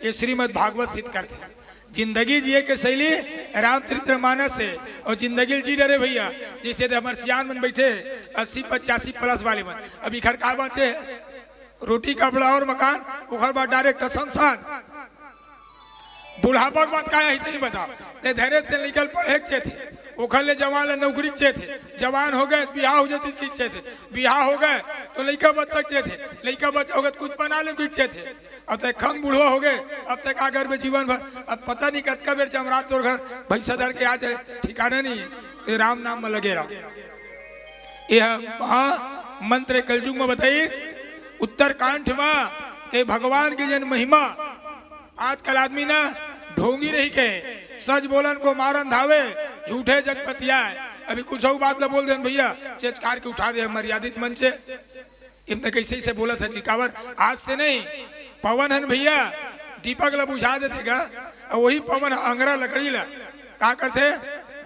ये श्रीमद् भागवत सिद्ध करथे। जिंदगी जिए के शैली रामचरित मानस हे, अउ जिंदगी ल जी डरे भैया। जइसे दे हमर सियान मन बइठे अस्सी पचासी plus वाले मन, अब इखर का बांचे हे? रोटी, कपड़ा अउ मकान, ओखर बाद direct शमशान। बुढ़ापा के बाद का आही, तेही बता। ते धरे ते लइका ल पढ़े के चेत हे, ओखर ले जवान ल नौकरी के चेत हे, जवान हो गे त बिहाव हो जतिस कहिके चेत हे, बिहाव हो गे त लइका बच्चा के चेत हे, लइका बच्चा हो गे त कुछ बना लेंव कहिके चेत हे। अब ते खंग बुढ़वा हो गे, अब ते का करबे जीवन भर? अब पता नहीं कतका बेर जमरात तोर घर भैंसा धर के आ जाए, ठिकाना नहीं हे। ते राम नाम म लगे रहो। ये ह महामंत्र कलयुग म बताइस, उत्तरकांड म, के भगवान के जन महिमा। आजकल आदमी ना ढोंगी रहिके, सच बोलन को मारन धावे, झूठे जग पतियाए। अभी कुछ अउ बात ल बोल देन भैया, चेचकार के उठा दे मर्यादित मंच से। इमने कइसे, कइसे बोलत हे जी, काबर आज से नहीं, पवन हन भैया, दीपक ल बुझा देथे गा, अउ वही पवन ह अंगरा लकड़ी ल का करथे,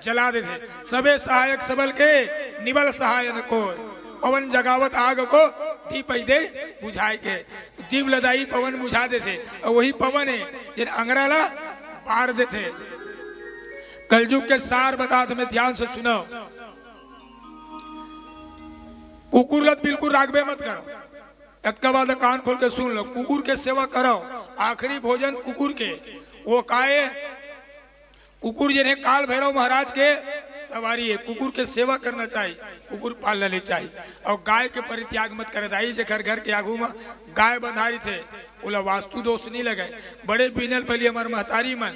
जला देथे। सबे सहायक सबल के, निबल सहाय न कोय। पवन जगावत आग को, दीप ही दे बुझाए के। दीप ल दाई पवन बुझा देथे, अउ वही पवन हे जेन अंगरा ल बार देथे। कलयुग के सार बतात हँव, ध्यान से सुनो। कुकुर ल त बिल्कुल राखबे मत करो। एतका बात कान खोल के सुन लो, कुकुर के सेवा करो। आखिरी भोजन कुकुर के, वो काय? कुकुर जेन हे काल भैरव महाराज के सवारी हे, कुकुर के सेवा करना चाहिए, कुकुर पालना नहीं चाहिए। और गाय के परित्याग मत करे दाई, जेकर घर के आगू में गाय बंधारी थे, ओला वास्तु दोष नहीं लगे। बड़े बीनल पहली हमार महतारी मन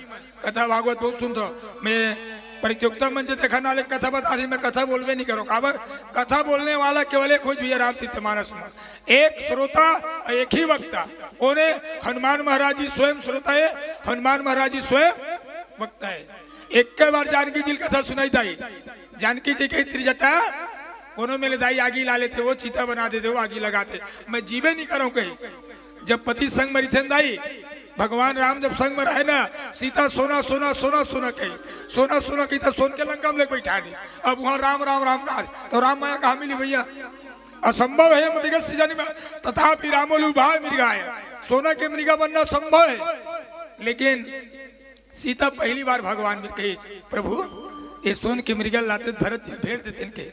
कथा भागवत बहुत सुनथो। मैं प्रतियोगिता मंच देखा ना, लेकिन कथा बता दी, मैं कथा बोलबे नहीं करो। काबर? कथा बोलने वाला केवल एक हो भैया, रामचरित मानस में एक श्रोता और एक ही वक्ता। कोने? हनुमान महाराज जी स्वयं श्रोता है, हनुमान महाराज जी स्वयं वक्ता है। एक बार जानकी जी कथा सुनाई दाई, जानकी जी कही त्रिजटा कोनो मेले दाई आगी ला लेते, वो चिता बना देते, वो आगी लगाते, मैं जीवे नहीं करूँ कही। जब पति संग मरिथे दाई, भगवान राम जब संग में रहे ना, सीता सोना सोना सोना सोना कही, सोना सोना कही तो सोन के लंका में लेके बैठा दी। अब वहाँ राम राम राम कहा तो राम माया कहाँ मिली भैया? असंभव है मृगस्य जन्म, तथापि रामो लुभाय मृगाय। सोना के मृगा बनना संभव है, लेकिन सीता पहली बार भगवान में कही, प्रभु, ये सोन के मृगा लाते भरत जी भेड़ देते इनके।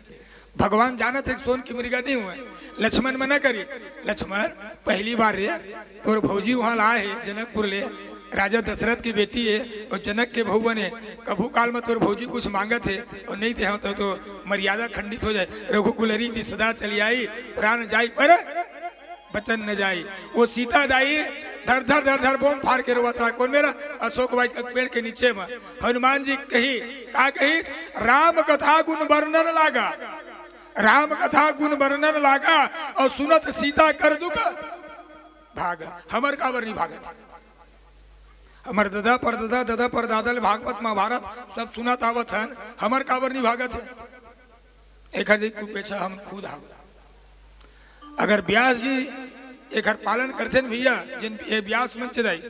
भगवान जानत है कि सोन के मृगा नहीं हुए। लक्ष्मण मना करी, लक्ष्मण, पहली बार रे तोर भौजी वहाँ ला है जनकपुर ले, राजा दशरथ की बेटी है और जनक के भवन है। कभू काल में तोर भौजी कुछ मांगत है और नहीं दे तो, तो मर्यादा खंडित हो जाए। रघुकुल रीति सदा चली आई, प्राण जाई पर बचन न जाई। वो सीता दाई धर धर धर धर बोम फार के रोवत रहा। कौन मेर? अशोक वाटिका के पेड़ के नीचे में। हनुमान जी कही, का कही? राम कथा गुण वर्णन लागा, राम कथा गुण वर्णन लागा, और सुनत सीता कर दुख भागा। हमर काबर नहीं भागत? हमर ददा परददा, ददा परदादा ले भागवत महाभारत सब सुनत आवत हन, हमर काबर नहीं भागत है? एकर जे कुपेछा हम खुद हाव। अगर व्यास जी एकर पालन करथे न भैया, जिन ये व्यास मंच दाई,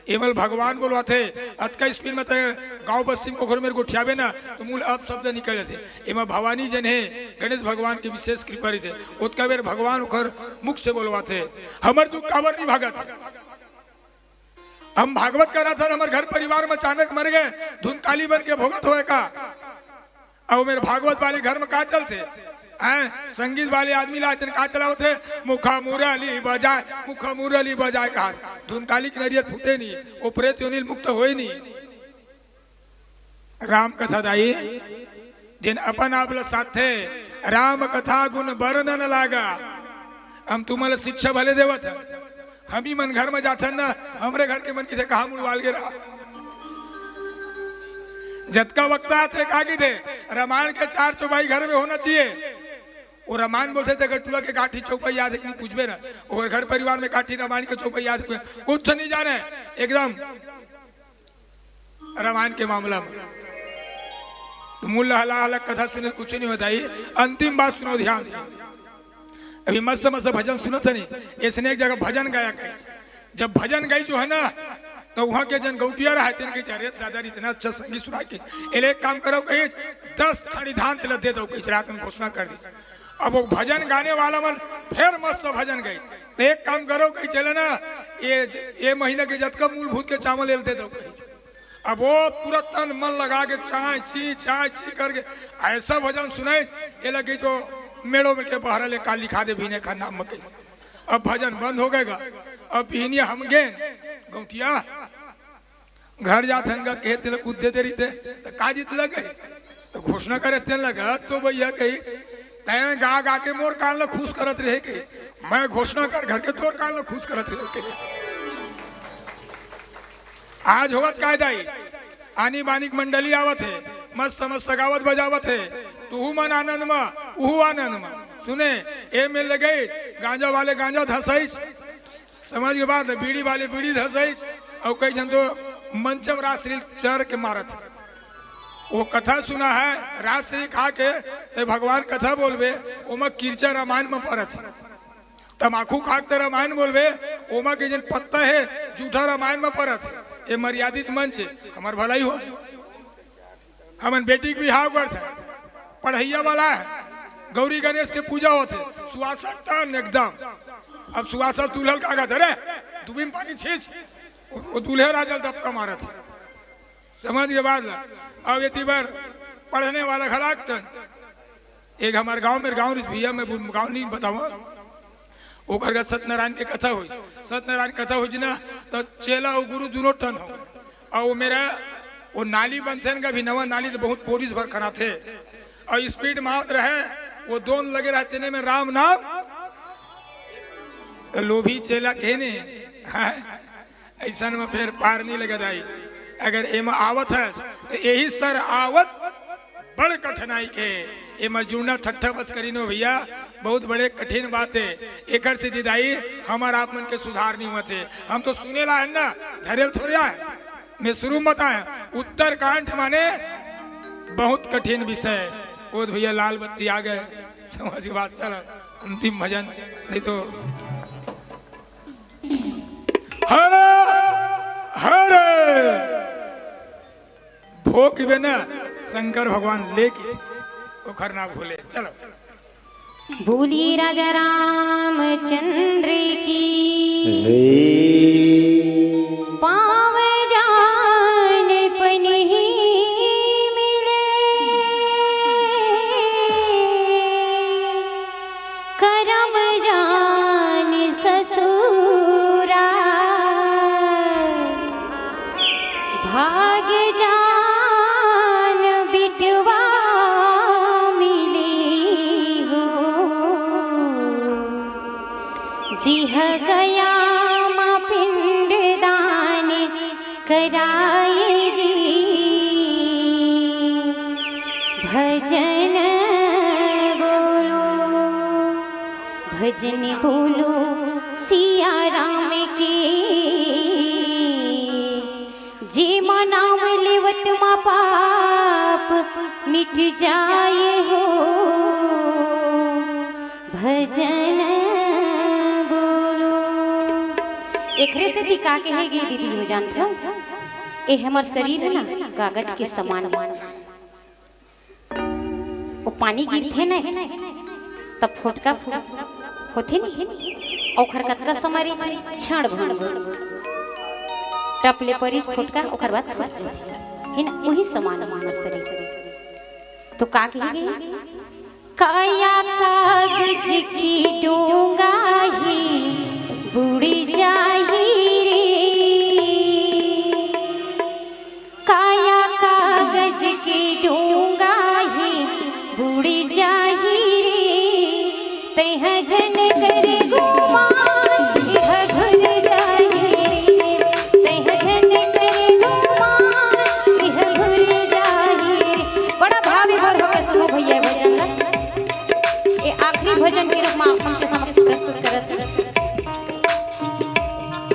एमल भगवान बोलवाथे, अतका स्पीड में ते गांव बस्ती में कोखरो मेर गोठियाबे ना, तो मूल अपशब्द निकल जाथे। एमा भवानी जन हे, गणेश भगवान के विशेष कृपा रहिथे। ओतका बेर भगवान ओकर मुख से बोलवाथे, हमर दुख काबर नहीं भागत? हम भागवत करत हन, हमर घर परिवार में अचानक मर गए, धुंधकाली बन के भोगत होए का? अब मेरे भागवत वाले घर में का चलथे? हैं, संगीत वाले आदमी ला तेन का चलावथे? मुखा मुरली बजाए, मुखा मुरली बजाए कहा। धुंधकाली के नरियर फूटे नहीं, वो प्रेत योनि ले मुक्त होए नहीं। राम कथा दाई, जेन अपन आप ल साथे, राम कथा गुण वर्णन लागा। हम तुमन ल शिक्षा भले देवत हन, हम ही मन घर में जाथन ना, हमरे घर के मन किथे कहा मुड़वाल गे रहा। जतका वक्त आथे का किथे, रामायण के चार चौपाई घर में होना चाहिए। वो रामायण बोलथे ते अगर टूरा के काठी चौपाई याद है कि नहीं पूछबे ना, ओकर घर परिवार में काठी रामायण के चौपाई याद है, कुछ नहीं जाने, एकदम रामायण के मामला में। तो मूल हला हला कथा सुने कुछ नहीं होता ही। अंतिम बात सुनो ध्यान से। अभी मस्त मस्त भजन सुनत हनी, इसने एक जगह भजन गाया कही। जब भजन गाई जो है ना, तो वहाँ के जन गौटिया रहा तेन कही, "अरे दादा, इतना अच्छा संगीत सुना के, एले एक काम करो," कही, "दस थाड़ी धान तेला दे दो," कही, रात में घोषणा कर दी। अब वो भजन गाने वाला मन फिर मस्त भजन गई, तो एक काम करो कही, "चले ना, ये, ये महीना के जतका मूलभूत के चावल एल दे दो," कही। अब वो पूरा तन मन लगा के चाय ची, चाय ची करके ऐसा भजन सुनाई, ये लगे जो मेड़ो में के बहरा ले काली खा दे भीने खा नाम मकई। अब भजन बंद हो गएगा। अब बिहनिया हम गेन गौटिया घर जात हन गा, कहे तेला कुछ दे दे रहिते, त का जीत लगे? त घोषणा करे तेन लगा, तो भैया कही, "तैं गा गा के मोर कान ल खुश करत रहे," कही, "मैं घोषणा कर घर के तोर कान ल खुश करत रहे," कही। आज होवत काय दाई, आनी बानी के मंडली आवत हे, मस्त मस्त गावत बजावत हे, तुहू मन आनंद म, उहू आनंद म। सुने, ए मेर ले गई, गांजा वाले गांजा धसाइस, समझ के बात है, बीड़ी वाले बीड़ी धसाइस, और कई झन तो मंचम रासलील चर के मारत हे। वो कथा सुना है, रासलील खा के, ते भगवान कथा बोलबे, ओमा किरचा रामायण में परत हे। तमाकू खा के ते रामायण बोलबे, ओमा के जन पत्ता है, जूठा रामायण में परत हे। ये मर्यादित मंच हे, हमर भलाई हो। हमन बेटी के बिहाव करथे, पढ़ैया वाला हे, गौरी गणेश के पूजा होथे, सुवासन टन एकदम। अब सुवासन दुल्हन का कहत हे, "अरे, दुबी में पानी छींच," वो, वो दूल्हे राजा ल दबका मारत हे। समझ के बात ला। अब एती बर पढ़ने वाला घलाक टन। एक हमर गांव, मेरे गांव रिस भैया, मैं बु-, गांव नहीं बताऊंगा। ओकर घर सत्यनारायण के कथा होइस। सत्यनारायण कथा होइस ना, तो चेला अउ गुरु दुनों टन हो। अउ वो मेरा, वो नाली बनथे न, कभी नवा नाली तो बहुत पोरिस भर खनाथे। अउ स्पीड मारत रहे, वो दोन लगे रहे, तेने में राम नाम। तो लोभी चेला कहे ने, "हाँ, अइसन में फेर पार नहीं लगे दाई।" अगर एमा आवत है, तो यही सर आवत बड़ कठिनाई के। एमा जुड़ना ठट्ठा बस करी नो भैया, बहुत बड़े कठिन बात है। एकर से दिदाई हमर आप मन के सुधार नहीं होत हे। हम तो सुने ला है ना, धरेल थोड़े आए। मैं शुरू में बताए, उत्तरकांड माने बहुत कठिन विषय। ओ भैया, लाल बत्ती आ गए, समझ के बात चला। अंतिम भजन नहीं तो हरे हरे भोग बे न शंकर भगवान लेके ओखर ना भूले। चलो। बोलिए राजा रामचंद्र की। पाँव जान पनही मिले, करम जान ससुरा, भाग जान बिटवा मिली हो। जिह गया मा पिंड दान कराए जी। भजन बोलो, भजन बोलो सिया राम की। जेमा नाम लेवत मा पाप मिट जाए हो। भजन बोलो। एकरे सेती का कहे गे दीदी हो जानथो, ए हमर शरीर है ना, कागज के समान है। वो पानी गिरथे ना, तब फोटका फो-, होथे नहीं, ओखर कतका समय रहिथे, क्षण भंग। टप ले परी फोटका, ओखर बाद फूट जाथे, है ना? वही समान है हमर शरीर। तो का कहे गे? काया कागज की डोंगा ही बुड़ जाही रे। काया कागज के डोंगा ही बुड़ जाही रे। तैं ह झन कर गुमान, इह घुर जाही रे। तैं ह झन कर गुमान, इह घुर जाही रे। बड़ा भाव विभोर होके सुनो भैया ये भजन ला। ये आखिरी भजन के रूप में आप सबके समक्ष प्रस्तुत करत हूँ।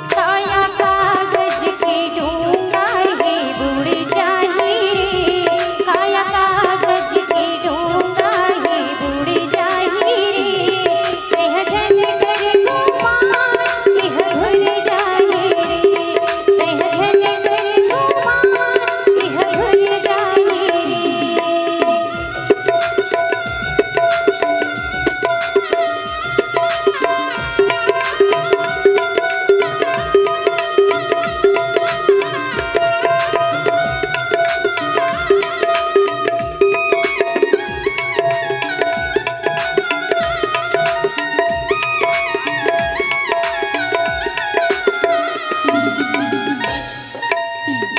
काया कागज के डोंगा हे बुड़ जाही रे, काया कागज के डोंगा हे बुड़ जाही रे। तैं ह झन कर गुमान, इह घुर जाही रे। तैं ह झन कर गुमान, इह घुर जाही रे।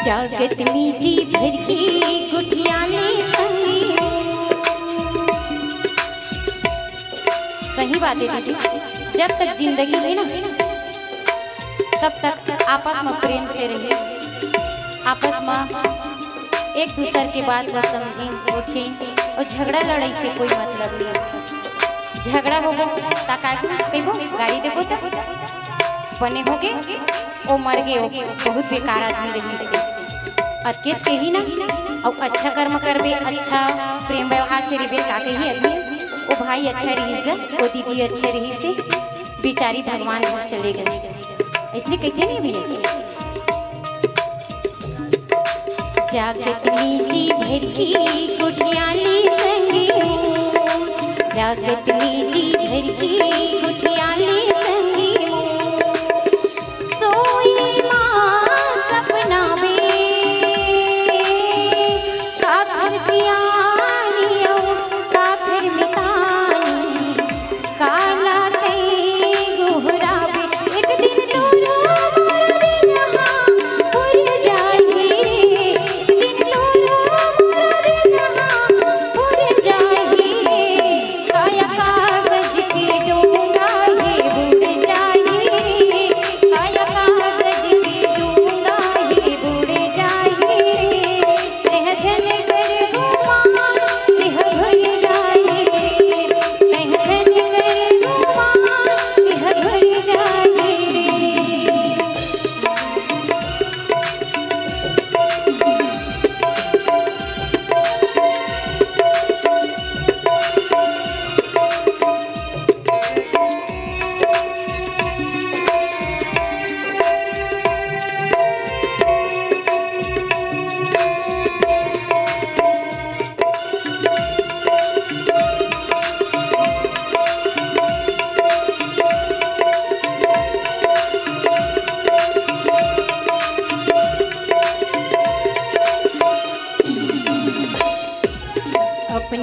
जागत में जी भर के गुठियाले संगी। सही बात है दीदी, जब तक जिंदगी है ना, तब तक आपस में प्रेम से रही, आपस में एक दूसर के बात ला समझी, उठी, अउ झगड़ा लड़ाई से कोई मतलब नहीं। झगड़ा होबो, ता काय कहिबो, गाली देबो, त बने होगे, ओ मर गे, ओ बहुत बेकार आदमी रहिस हे। अतकेच कही ना, अउ अच्छा कर्म करबे, अच्छा प्रेम व्यवहार से रहिबे, का कही आदमी, ओ भाई अच्छा रहिस गा, ओ दीदी अच्छा रहिस हे, बिचारी भगवान घर चले गे। अइसने कहिथे नहीं भैया? जागत में जी भर के गुठियाले संगी मोर, जागत में जी भर के गुठियाले संगी मोर। सोए मा सपना में काखर सियानी अउ काखर मितान।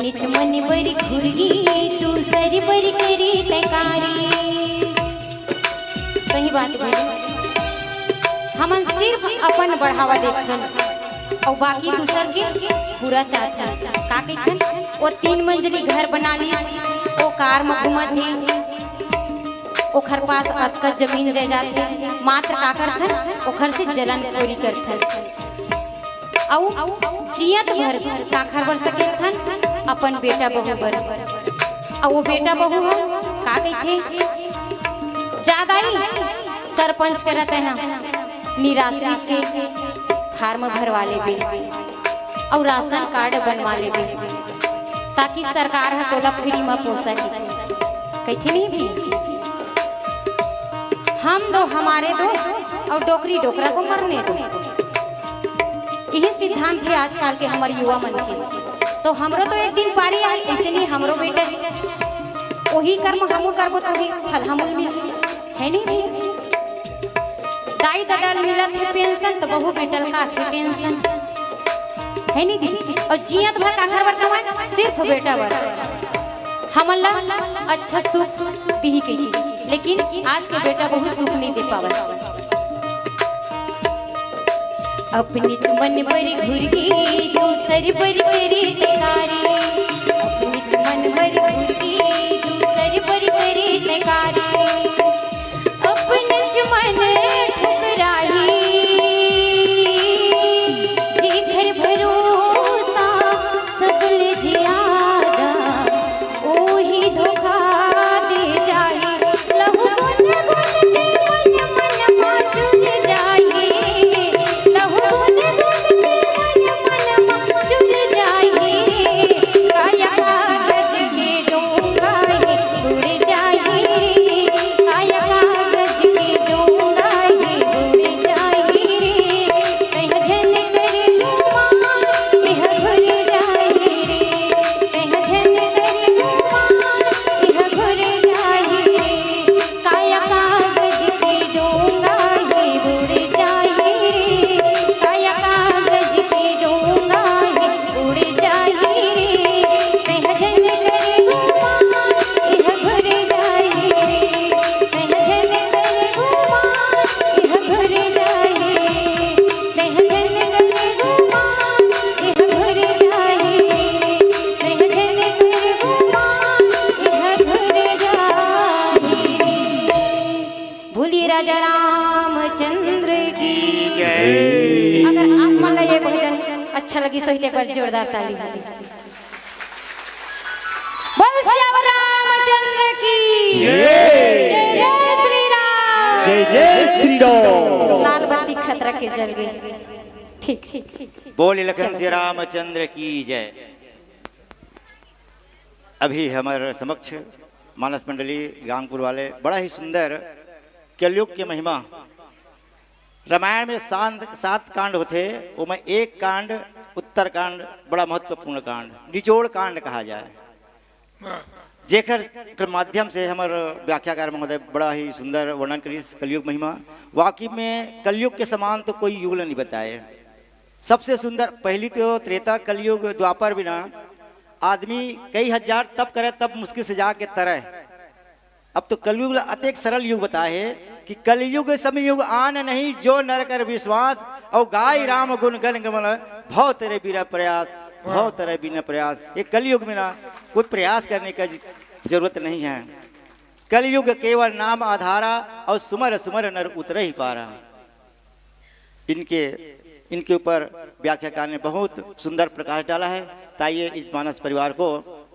निच मन बर घुरगी, दूसर बर करी तैकारी। सही बात है, हमन सिर्फ अपन बढ़ावा देखथन अउ बाकी दूसर के बुरा चाहथन। का कहिथन? वो तीन मंजिली घर बना ली, वो कार म घूमत हे, ओखर पास अतका जमीन जायदाद हे, मात्र का करथन? ओखर से जलनखोरी करथन। अउ जियत भर काखर बर सकेथन? अपन बेटा बहू बर। अउ वो बेटा बहू ह का कहिथे? जादा ही सरपंच करत हे ना, निराश्रित के फार्म भरवा लेबे अउ राशन कार्ड बनवा लेबे, ताकि सरकार ह तोला फ्री म पोसही। कहिथे नहीं भी, हम दो हमारे दो अउ डोकरी डोकरा को मरने दो। यही सिद्धांत हे आजकल के हमर युवा मन के। तो हमरो तो एक दिन पारी आही, अइसे नहीं हमरो बेटा हे। वही कर्म हमू करबो तो भी फल हमू मिलही, है नहीं भी? दाई ददा ल मिलत हे पेंशन, तो बहू बेटा ल का आथे टेंशन, है नहीं दीदी? अउ जियत भर काखर बर कमाए? सिर्फ बेटा बर। हमन ला अच्छा सुख दिही कहिके, लेकिन आज के बेटा बहू सुख नहीं दे पावत। अपने मन बर घुरगी, दूसर बर करी तैकारी। अपने मन बर घुरगी, दूसर बर करी तैकारी। अपने मन ठुकराही, जेकर भरोसा सकल जियादा, ओही धोखा दे जाही। लहू बूंद बूंद के मन मन मा चुर जाही। लहू बूंद बूंद के मन मन मा चुर जाही। काया कागज के डोंगा हे उड़ जाही। काया कागज के डोंगा हे उड़ जाही। तैं झन कर गुमान, एह घुर जाही रे। तैं झन कर गुमान, एह घुर जाही रे। काया कागज के डोंगा हे उड़ जाही रे। काया कागज के डोंगा हे उड़ जाही रे। तैं झन कर गुमान, एह घुर जाही रे। तैं झन कर गुमान, एह घुर जाही रे। तैं झन कर गुमान, एह घुर जाही रे। तैं झन कर गुमान, एह घुर जाही रे। बोलिए राजा रामचंद्र की जय। अगर आप मन ला ये भजन अच्छा लगिस होही तो एक बार जोरदार ताली हो जाए। बोल सियावर रामचंद्र की जय। जय श्री राम। जय जय श्री राम। लाल बत्ती खतरा के जल गई। ठीक, ठीक, ठीक। बोल लखन सिया रामचंद्र की जय। अभी हमर समक्ष मानस मंडली रामपुर वाले बड़ा ही सुंदर कलयुग के महिमा, रामायण में सात, सात कांड होथे, ओमे एक कांड उत्तर कांड, बड़ा महत्वपूर्ण कांड, निचोड़ कांड कहा जाए, जेकर के माध्यम से हमर व्याख्याकार महोदय बड़ा ही सुंदर वर्णन करिस कलयुग महिमा। वाकई में कलयुग के समान तो कोई युग ल नहीं बताए। सबसे सुंदर, पहली तो त्रेता, कलयुग, द्वापर बिना आदमी कई हजार तप करे तब मुश्किल से जाके तरे। अब तो कलयुग ला अतेक सरल युग बताए हे कि कलयुग सम युग आन नहीं, जो नर कर विश्वास, और गाय राम गुण गण गमन, भव तरे बिना प्रयास, भव तरे बिना प्रयास। ये कलयुग में ना कोई प्रयास करने का ज-, जरूरत नहीं है। कलयुग केवल नाम आधारा, और सुमर सुमर नर उतरहि पारा। इनके, इनके ऊपर व्याख्याकार ने बहुत सुंदर प्रकाश डाला है। तो आइए, इस मानस परिवार को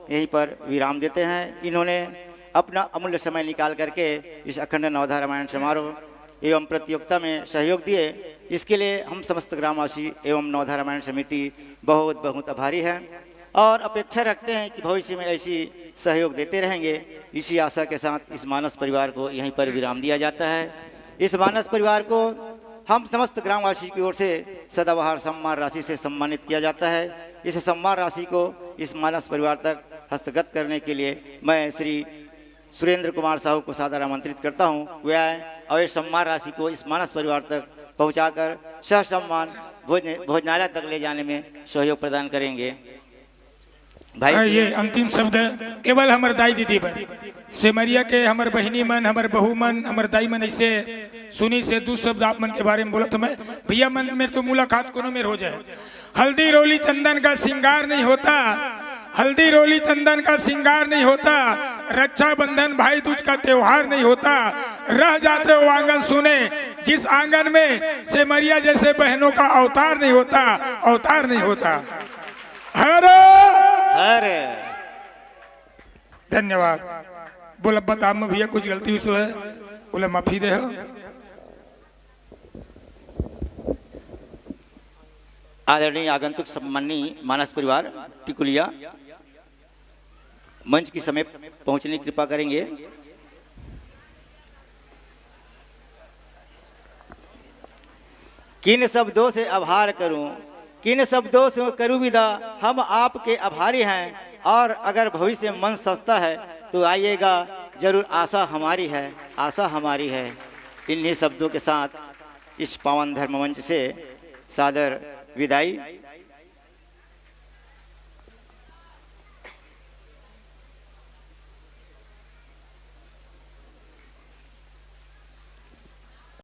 यहीं पर विराम देते हैं। इन्होंने अपना अमूल्य समय निकाल करके इस अखंड नवधा रामायण समारोह एवं प्रतियोगिता में सहयोग दिए, इसके लिए हम समस्त ग्रामवासी एवं नवधा रामायण समिति बहुत बहुत आभारी हैं और अपेक्षा रखते हैं कि भविष्य में ऐसी सहयोग देते रहेंगे। इसी आशा के साथ इस मानस परिवार को यहीं पर विराम दिया जाता है। इस मानस परिवार को हम समस्त ग्रामवासी की ओर से सदाबहार सम्मान राशि से सम्मानित किया जाता है। इस सम्मान राशि को इस मानस परिवार तक हस्तगत करने के लिए मैं श्री सुरेंद्र कुमार साहू को सादर आमंत्रित करता हूं, वे आए और इस सम्मान राशि को इस मानस परिवार तक पहुंचाकर सह सम्मान भोज-, भोजनालय तक ले जाने में सहयोग प्रदान करेंगे। भाई हाँ, जी, ये अंतिम शब्द है, केवल हमर दाई दीदी बर। सेमरिया के हमर बहिनी मन, हमर बहू मन, हमर दाई मन ऐसे सुनी से दू शब्द आप मन के बारे में बोलत हूँ मैं। भैया मन मेर तो मुलाकात कोनो मेर हो जाए। हल्दी रोली चंदन का श्रृंगार नहीं होता, हल्दी रोली चंदन का श्रृंगार नहीं होता, रक्षाबंधन भाई दूज का त्योहार नहीं होता। रह जाते वो आंगन सुने, जिस आंगन में सेमरिया जैसे बहनों का अवतार नहीं होता, अवतार नहीं होता। हरे अरे धन्यवाद। बोल, अब बता, मैं भैया कुछ गलती हुई सो है, बोले माफी दे हो। आदरणीय आगंतुक सम्माननीय मानस परिवार टिकुलिया मंच की समीप पहुंचने की कृपा करेंगे। किन शब्दों से आभार करूं, किन शब्दों से करूं विदा, हम आपके आभारी हैं। और अगर भविष्य में मंच सजता है तो आइएगा जरूर, आशा हमारी है, आशा हमारी है। इन्हीं शब्दों के साथ इस पावन धर्म मंच से सादर विदाई।